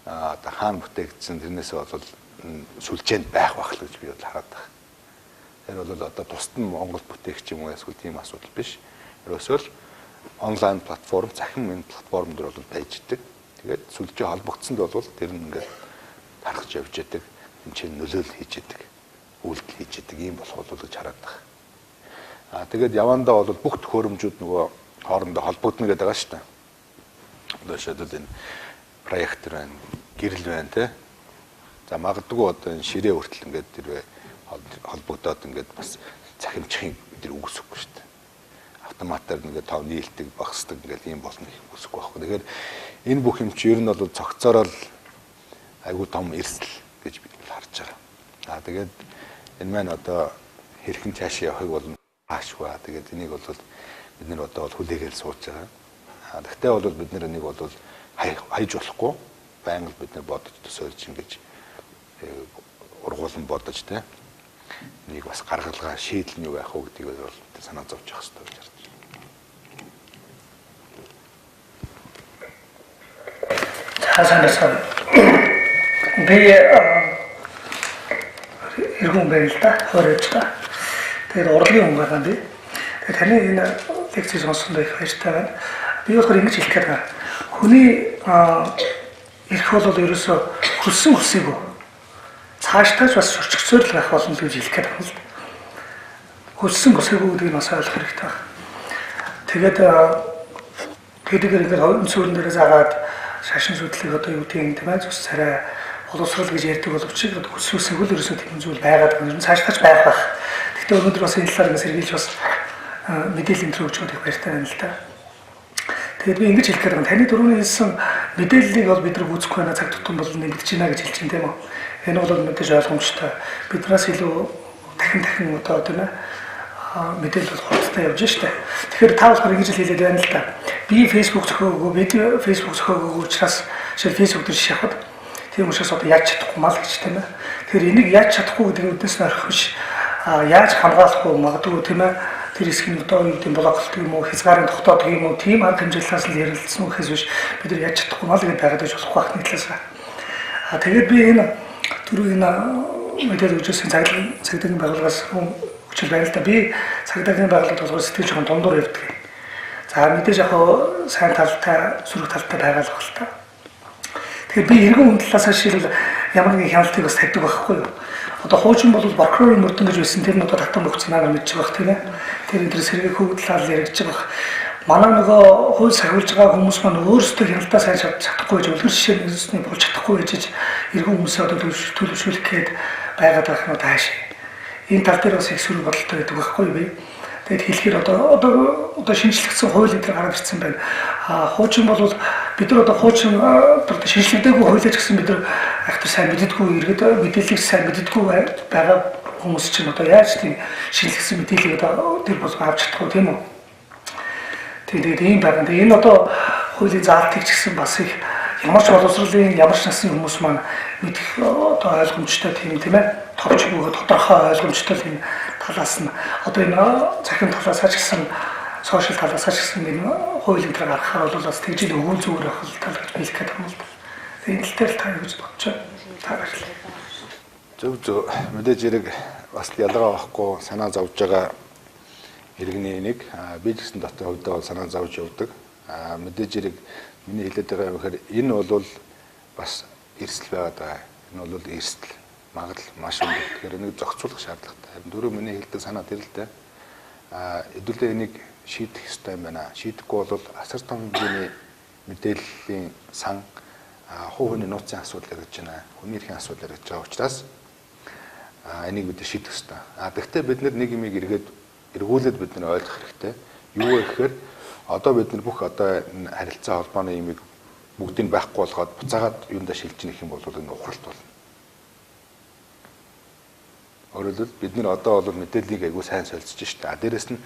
одоо хаана бүтээгдсэн тэрнээсээ бол сүлжээнд байх байх л гэж би бол хараад байна. Тэр бол одоо тусад нь Монгол бүтээгч юм уу эсвэл тийм асуудал биш. Ерөөсөө л онлайн платформ цахим энэ платформ дээр бол байж идэг. Тэгээд сүлжээ холбогдсонд бол тэр нь ингээд тархаж явж идэг, энэ чинь нөлөөлөл хийж идэг, үйлдэл хийж идэг ийм болох бол гэж хараад байна. Аа тэгээд явандаа бол бүх төхөөрөмжүүд нөгөө хоорондоо холбогдно гэдэг байгаа шүү дээ. Одоо жишээлбэл энэ проектор байна, гэрэл байна те. За магадгүй одоо энэ ширээ хүртэл ингээд тэрвээ холбогдоод ингээд бас цахимчхын бид нар үгүйсэхгүй шүү дээ. Автоматар ингээд тов нийлдэг, багасдаг ингээд ийм болно гэх үгүйсэхгүй байхгүй. Тэгэхээр энэ бүх юм чи ер нь бол цогцоороо л айгүй том эрсдэл гэж бид харж байгаа. Аа тэгээд энэ маань одоо хэрхэн цаашаа явахыг бол хаашгүй. Тэгээд энийг бол бид нар одоо бол хүлээгээл сууж байгаа. Аа тэгтээ бол бид нар энийг бол хайж болохгүй. Байнга бид нар бодож төсөөлж ингэж ургуулan бодож те нэг бас гаргалгаа шийдэл нь юу байх вэ гэдгийг бол бид санаа зовж явах хэрэгтэй гэж харж байна. За сайн байна. Би эргэн байна л да, хоройж та. Тэгээд урлагийн хүн байгаа юм би. Тэгээд таны энэ лекцийг сонссондоо их баяртай байна. Би болохоор ингэж хэлэх гээд байгаа. Хүний эрх бол ерөөсөө хүссэн хүсээгүй цаашдаа ч бас өчгцөөр л байх болно гэж хэлэх гээд байна л да. Хүссэн хүсээгүй гэдгийг бас ойлгох хэрэгтэй байна. Тэгээд тэдгээр ингээд хувийн суурин дээрээ заагаад шашин сүдлийг одоо юу гэдэг юм тийм ээ зүс царай боловсрол гэж ярьдаг боловч хүссэн хүсээгүй л ерөөсөө тийм зүйл байгаад байна. Ер нь цаашдаа ч байх байх. Гэхдээ өнөөдөр бас энэ талаар ингээд сэргийлж бас мэдээлэл энэ төр өгч байгаа их баяртай байна л да. Тэгээд би ингэж хэлэх гээд байна. Таны дөрөвний хэлсэн мэдээллийг бол бид нар үүсэхгүй байна. Цаг тутам бол нэмэгдэж байна гэж хэлж байна тийм үү? Энэ бол мэдээж ойлгомжтой. Биднээс илүү дахин дахин одоо тийм ээ мэдээлэл бол хурдтай явж штэ. Тэгэхээр та болохоор ингэж л хэлээд байна л да. Би Facebook зохиогоогүй, би Facebook зохиогоогүй учраас жишээл Facebook дээр жишээ авахад тийм учраас одоо яаж чадахгүй мал гэж тийм ээ. Тэгэхээр энийг яаж чадахгүй гэдэг үднэс нь орхих биш. Яаж хамгаалах вэ магадгүй тийм ээ. Тэр хэсэг нь одоо юу гэдэг блоклдог юм уу, хязгаарын тогтоодог юм уу, тийм арга хэмжээлээс л ярилцсан үхээс биш. Бид нар яаж чадахгүй мал гэдээ байгаад байж болохгүй байх нэг талаас. Тэгээд би энэ түрүү энэ мэдээлэл өгчөөсөн цагдаагийн байгууллагаас хүчил байна л да. Би цагдаагийн байгууллагад болохоор сэтгэл жоохон дундуур явдаг. За мэдээж яг сайн талтай, сөрөг талтай байгаа л баг л та. Тэгэхээр би эргэн хүн талаас шийдвэл ямар нэгэн хяналтыг бас тавьдаг байхгүй юу? Одоо хуучин бол прокурорын мөрдөн гэж байсан, тэр нь одоо татан богцноор мэдчих байх тийм ээ. Тэр энэ төр сэргээх хөв талаар яригдчих байх. Манай нөгөө хууль сахиулж байгаа хүмүүс маань өөрсдөө хяналтаа сайн чадахгүй гэж үлгэр жишээ нь болж чадахгүй гэж эргэн хүмүүсээ одоо төлөвшүүлэх гээд байгаад байх нь тааш. Энэ тал дээр бас их сөрөг бодолтой байдаг байхгүй юу би. Тэгээд хэлэхээр одоо шинжлэгдсэн хууль энэ төр гараад ирсэн байна. А хуучин бол Бид нар одоо хуучин одоо шинжлэгдээгүй хуулиач гэсэн бид нар айхтар сайн мэддэггүй, иргэд мэдээллийг сайн мэддэггүй байгаа хүмүүс чинь одоо яаж тийм шинжлэгдсэн мэдээллийг одоо тэр болгон авч чадах вэ, тийм үү? Тэгээд ийм байгаа. Тэгээд энэ одоо хуулийн заалтыг ч гэсэн бас их ямар ч боловсролын, ямар ч насны хүмүүс маань мэдэх одоо ойлгомжтой тийм ээ, товч бөгөөд тодорхой ойлгомжтой тийм талаас нь одоо энэ цахим талаас ч гэсэн, сошиал талаас ч гэсэн энэ хуулийн тэр гаргахаар бол бас тэгж л өгөөл зүгээр байх л тал гэж хэлэх гээд байна л да. Тэгээд энэ тал дээр та юу гэж бодож байна? Та баярлалаа. Зөв мэдээж хэрэг бас ялгаа авахгүй санаа зовж байгаа иргэний нэг би ч гэсэн дотор хувьдаа бол санаа зовж явдаг. Мэдээж хэрэг миний хэлээд байгаа юм гэхээр энэ бол бас эрсдэл байгаад байгаа. Энэ бол эрсдэл магадлал маш өндөр. Тэгэхээр энийг зохицуулах шаардлагатай. Харин дөрөв миний хэлдэг санаа тэр л дээ. Хэдүүлээ энийг шийдэх ёстой юм байна. Шийдэхгүй бол асар том хэмжээний мэдээллийн сан хувь хүний нууцын асуудал яригдж байна. Хүний эрхийн асуудал яригдж байгаа учраас энийг бид шийдэх ёстой. Гэхдээ бид нэг юмыг эргүүлээд бид нар ойлгох хэрэгтэй. Юу вэ гэхээр одоо бид нар бүх одоо энэ харилцаа холбооны юмыг бүгдийг байхгүй болгоод буцаагаад юундаа шилжих юм бол энэ ухралт болно. Өөрөөр хэлбэл бид нар одоо бол мэдээллийг айгүй сайн солилцож шээ. Дээрэс нь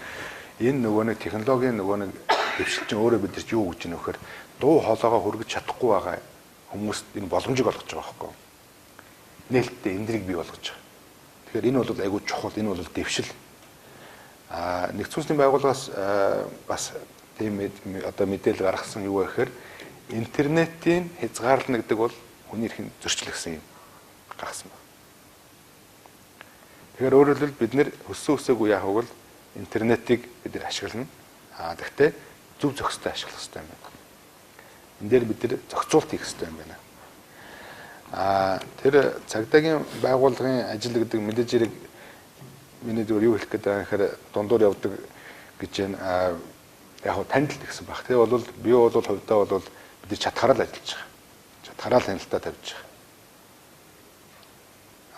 энэ нөгөө нэг технологийн нөгөө нэг дэвшил чинь өөрөө бид нар юу гэж нөхөр гэхээр дуу хоолойгоо хүргэж чадахгүй байгаа хүмүүст энэ боломжийг олгож байгаа байхгүй юу? Нээлттэй эндрийг бий болгож байгаа. Тэгэхээр энэ бол айгүй чухал, энэ бол дэвшил. Нэгдсэн үндэсний байгууллагаас бас тийм одоо мэдээлэл гаргасан юу вэ гэхээр интернетийн хязгаарлана гэдэг бол хүний эрхийн зөрчил гэсэн юм гаргасан байна. Тэгэхээр өөрөөр хэлбэл бид нэр өссөн өсөөгүй яах вэ? Интернетийг бид нар ашиглана. Гэхдээ зөв зохистой ашиглах хэрэгтэй юм байна. Энэ дээр бид нар зохицуулт хийх хэрэгтэй юм байна. Тэр цагдаагийн байгууллагын ажил гэдэг мэдээж хэрэг миний зүгээр юу хэлэх гээд байгаа гэхээр дундуур явдаг гэж байна. Яг хөө танил гэсэн баг. Тэгээ бол би бол хувьдаа бол бид чадхаараа л ажиллаж байгаа. Чадхаараа л танилтаа тавьж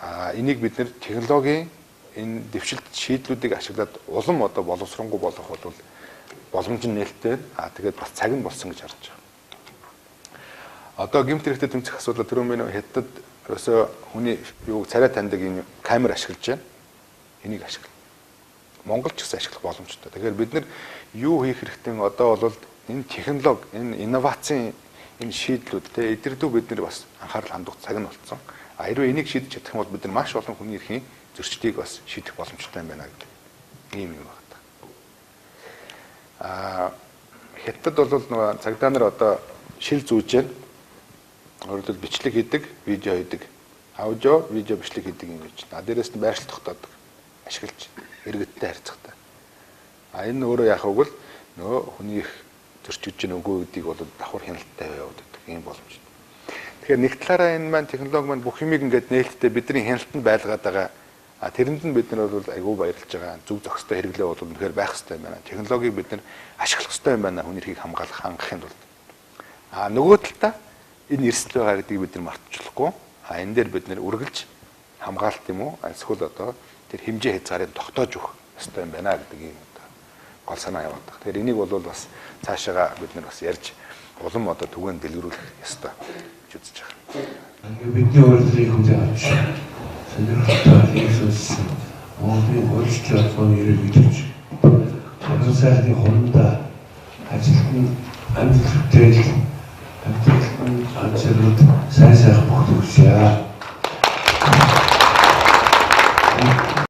байгаа. Энийг бид нэр технологийн энэ дэвшилт шийдлүүдийг ашиглаад улам одоо боловсронгуй болох бол боломж нь нээлттэй. Тэгээд бас цаг нь болсон гэж харж байгаа. Одоо гэмт хэрэгтэй тэмцэх асуудал түрүүн миний хятад ерөөсөө хүний юуг царай таньдаг энэ камер ашиглаж байна. Энийг ашигла. Монгол ч гэсэн ашиглах боломжтой. Тэгэхээр бид нар юу хийх хэрэгтэй одоо бол энэ технологи, энэ инновацийн энэ шийдлүүд те эдрэдүү бид нар бас анхаарал хандах цаг нь болцсон. Хэрвээ энийг шийдэж чадах юм бол бид нар маш олон хүний эрхийн зөрчлийг бас шийдэх боломжтой юм байна гэдэг ийм юм байна. Хятад бол нөгөө цагдаа нар одоо шил зүүж байна. Өөрөөр хэлбэл бичлэг хийдэг, видео хийдэг, аудио, видео бичлэг хийдэг юм гэж. Дээрээс нь байршил тогтоодог. Ашиглаж иргэдтэй харьцахтай. Энэ өөрөө яах вэ гэвэл нөгөө хүний их зөрчиж гин үгүй гэдгийг бол давхар хяналттай явуулдаг ийм боломж. Тэгэхээр нэг талаараа энэ маань технологи маань бүх юмыг ингээд нээлттэй бидний хяналтанд байлгаад байгаа. Тэрэнд нь бид нар бол айгүй баярлж байгаа. Зөв зохистой хэрэглээ бол үнэхээр байх хэрэгтэй юм байна. Технологиг бид нар ашиглах хэрэгтэй юм байна. Хүний эрхийг хамгаалах, хангахын тулд. Нөгөө талдаа энэ эрсдэл байгаа гэдгийг бид нар мартчихлахгүй. Энэ дээр бид нар үргэлж хамгаалт юм уу? Эсвэл одоо тэр хэмжээ хязгаарыг тогтоож өгөх ёстой юм байна гэдэг ийм одоо гол санаа яваад байгаа. Тэгэхээр энийг бол бас цаашаага бид нар бас ярьж улам одоо түгээн дэлгэрүүлэх ёстой гэж үзэж байгаа. Ингээ бидний урилгыг хүлээн авч сонирхолтой лекц үзсэн Монголын хуульчдын холбооны ерөнхийлөгч Туран сайхны хурмдаа ажилт нь амжилт бүтээл амьдрал нь ганцаард сайн сайхан бүх төгсөе.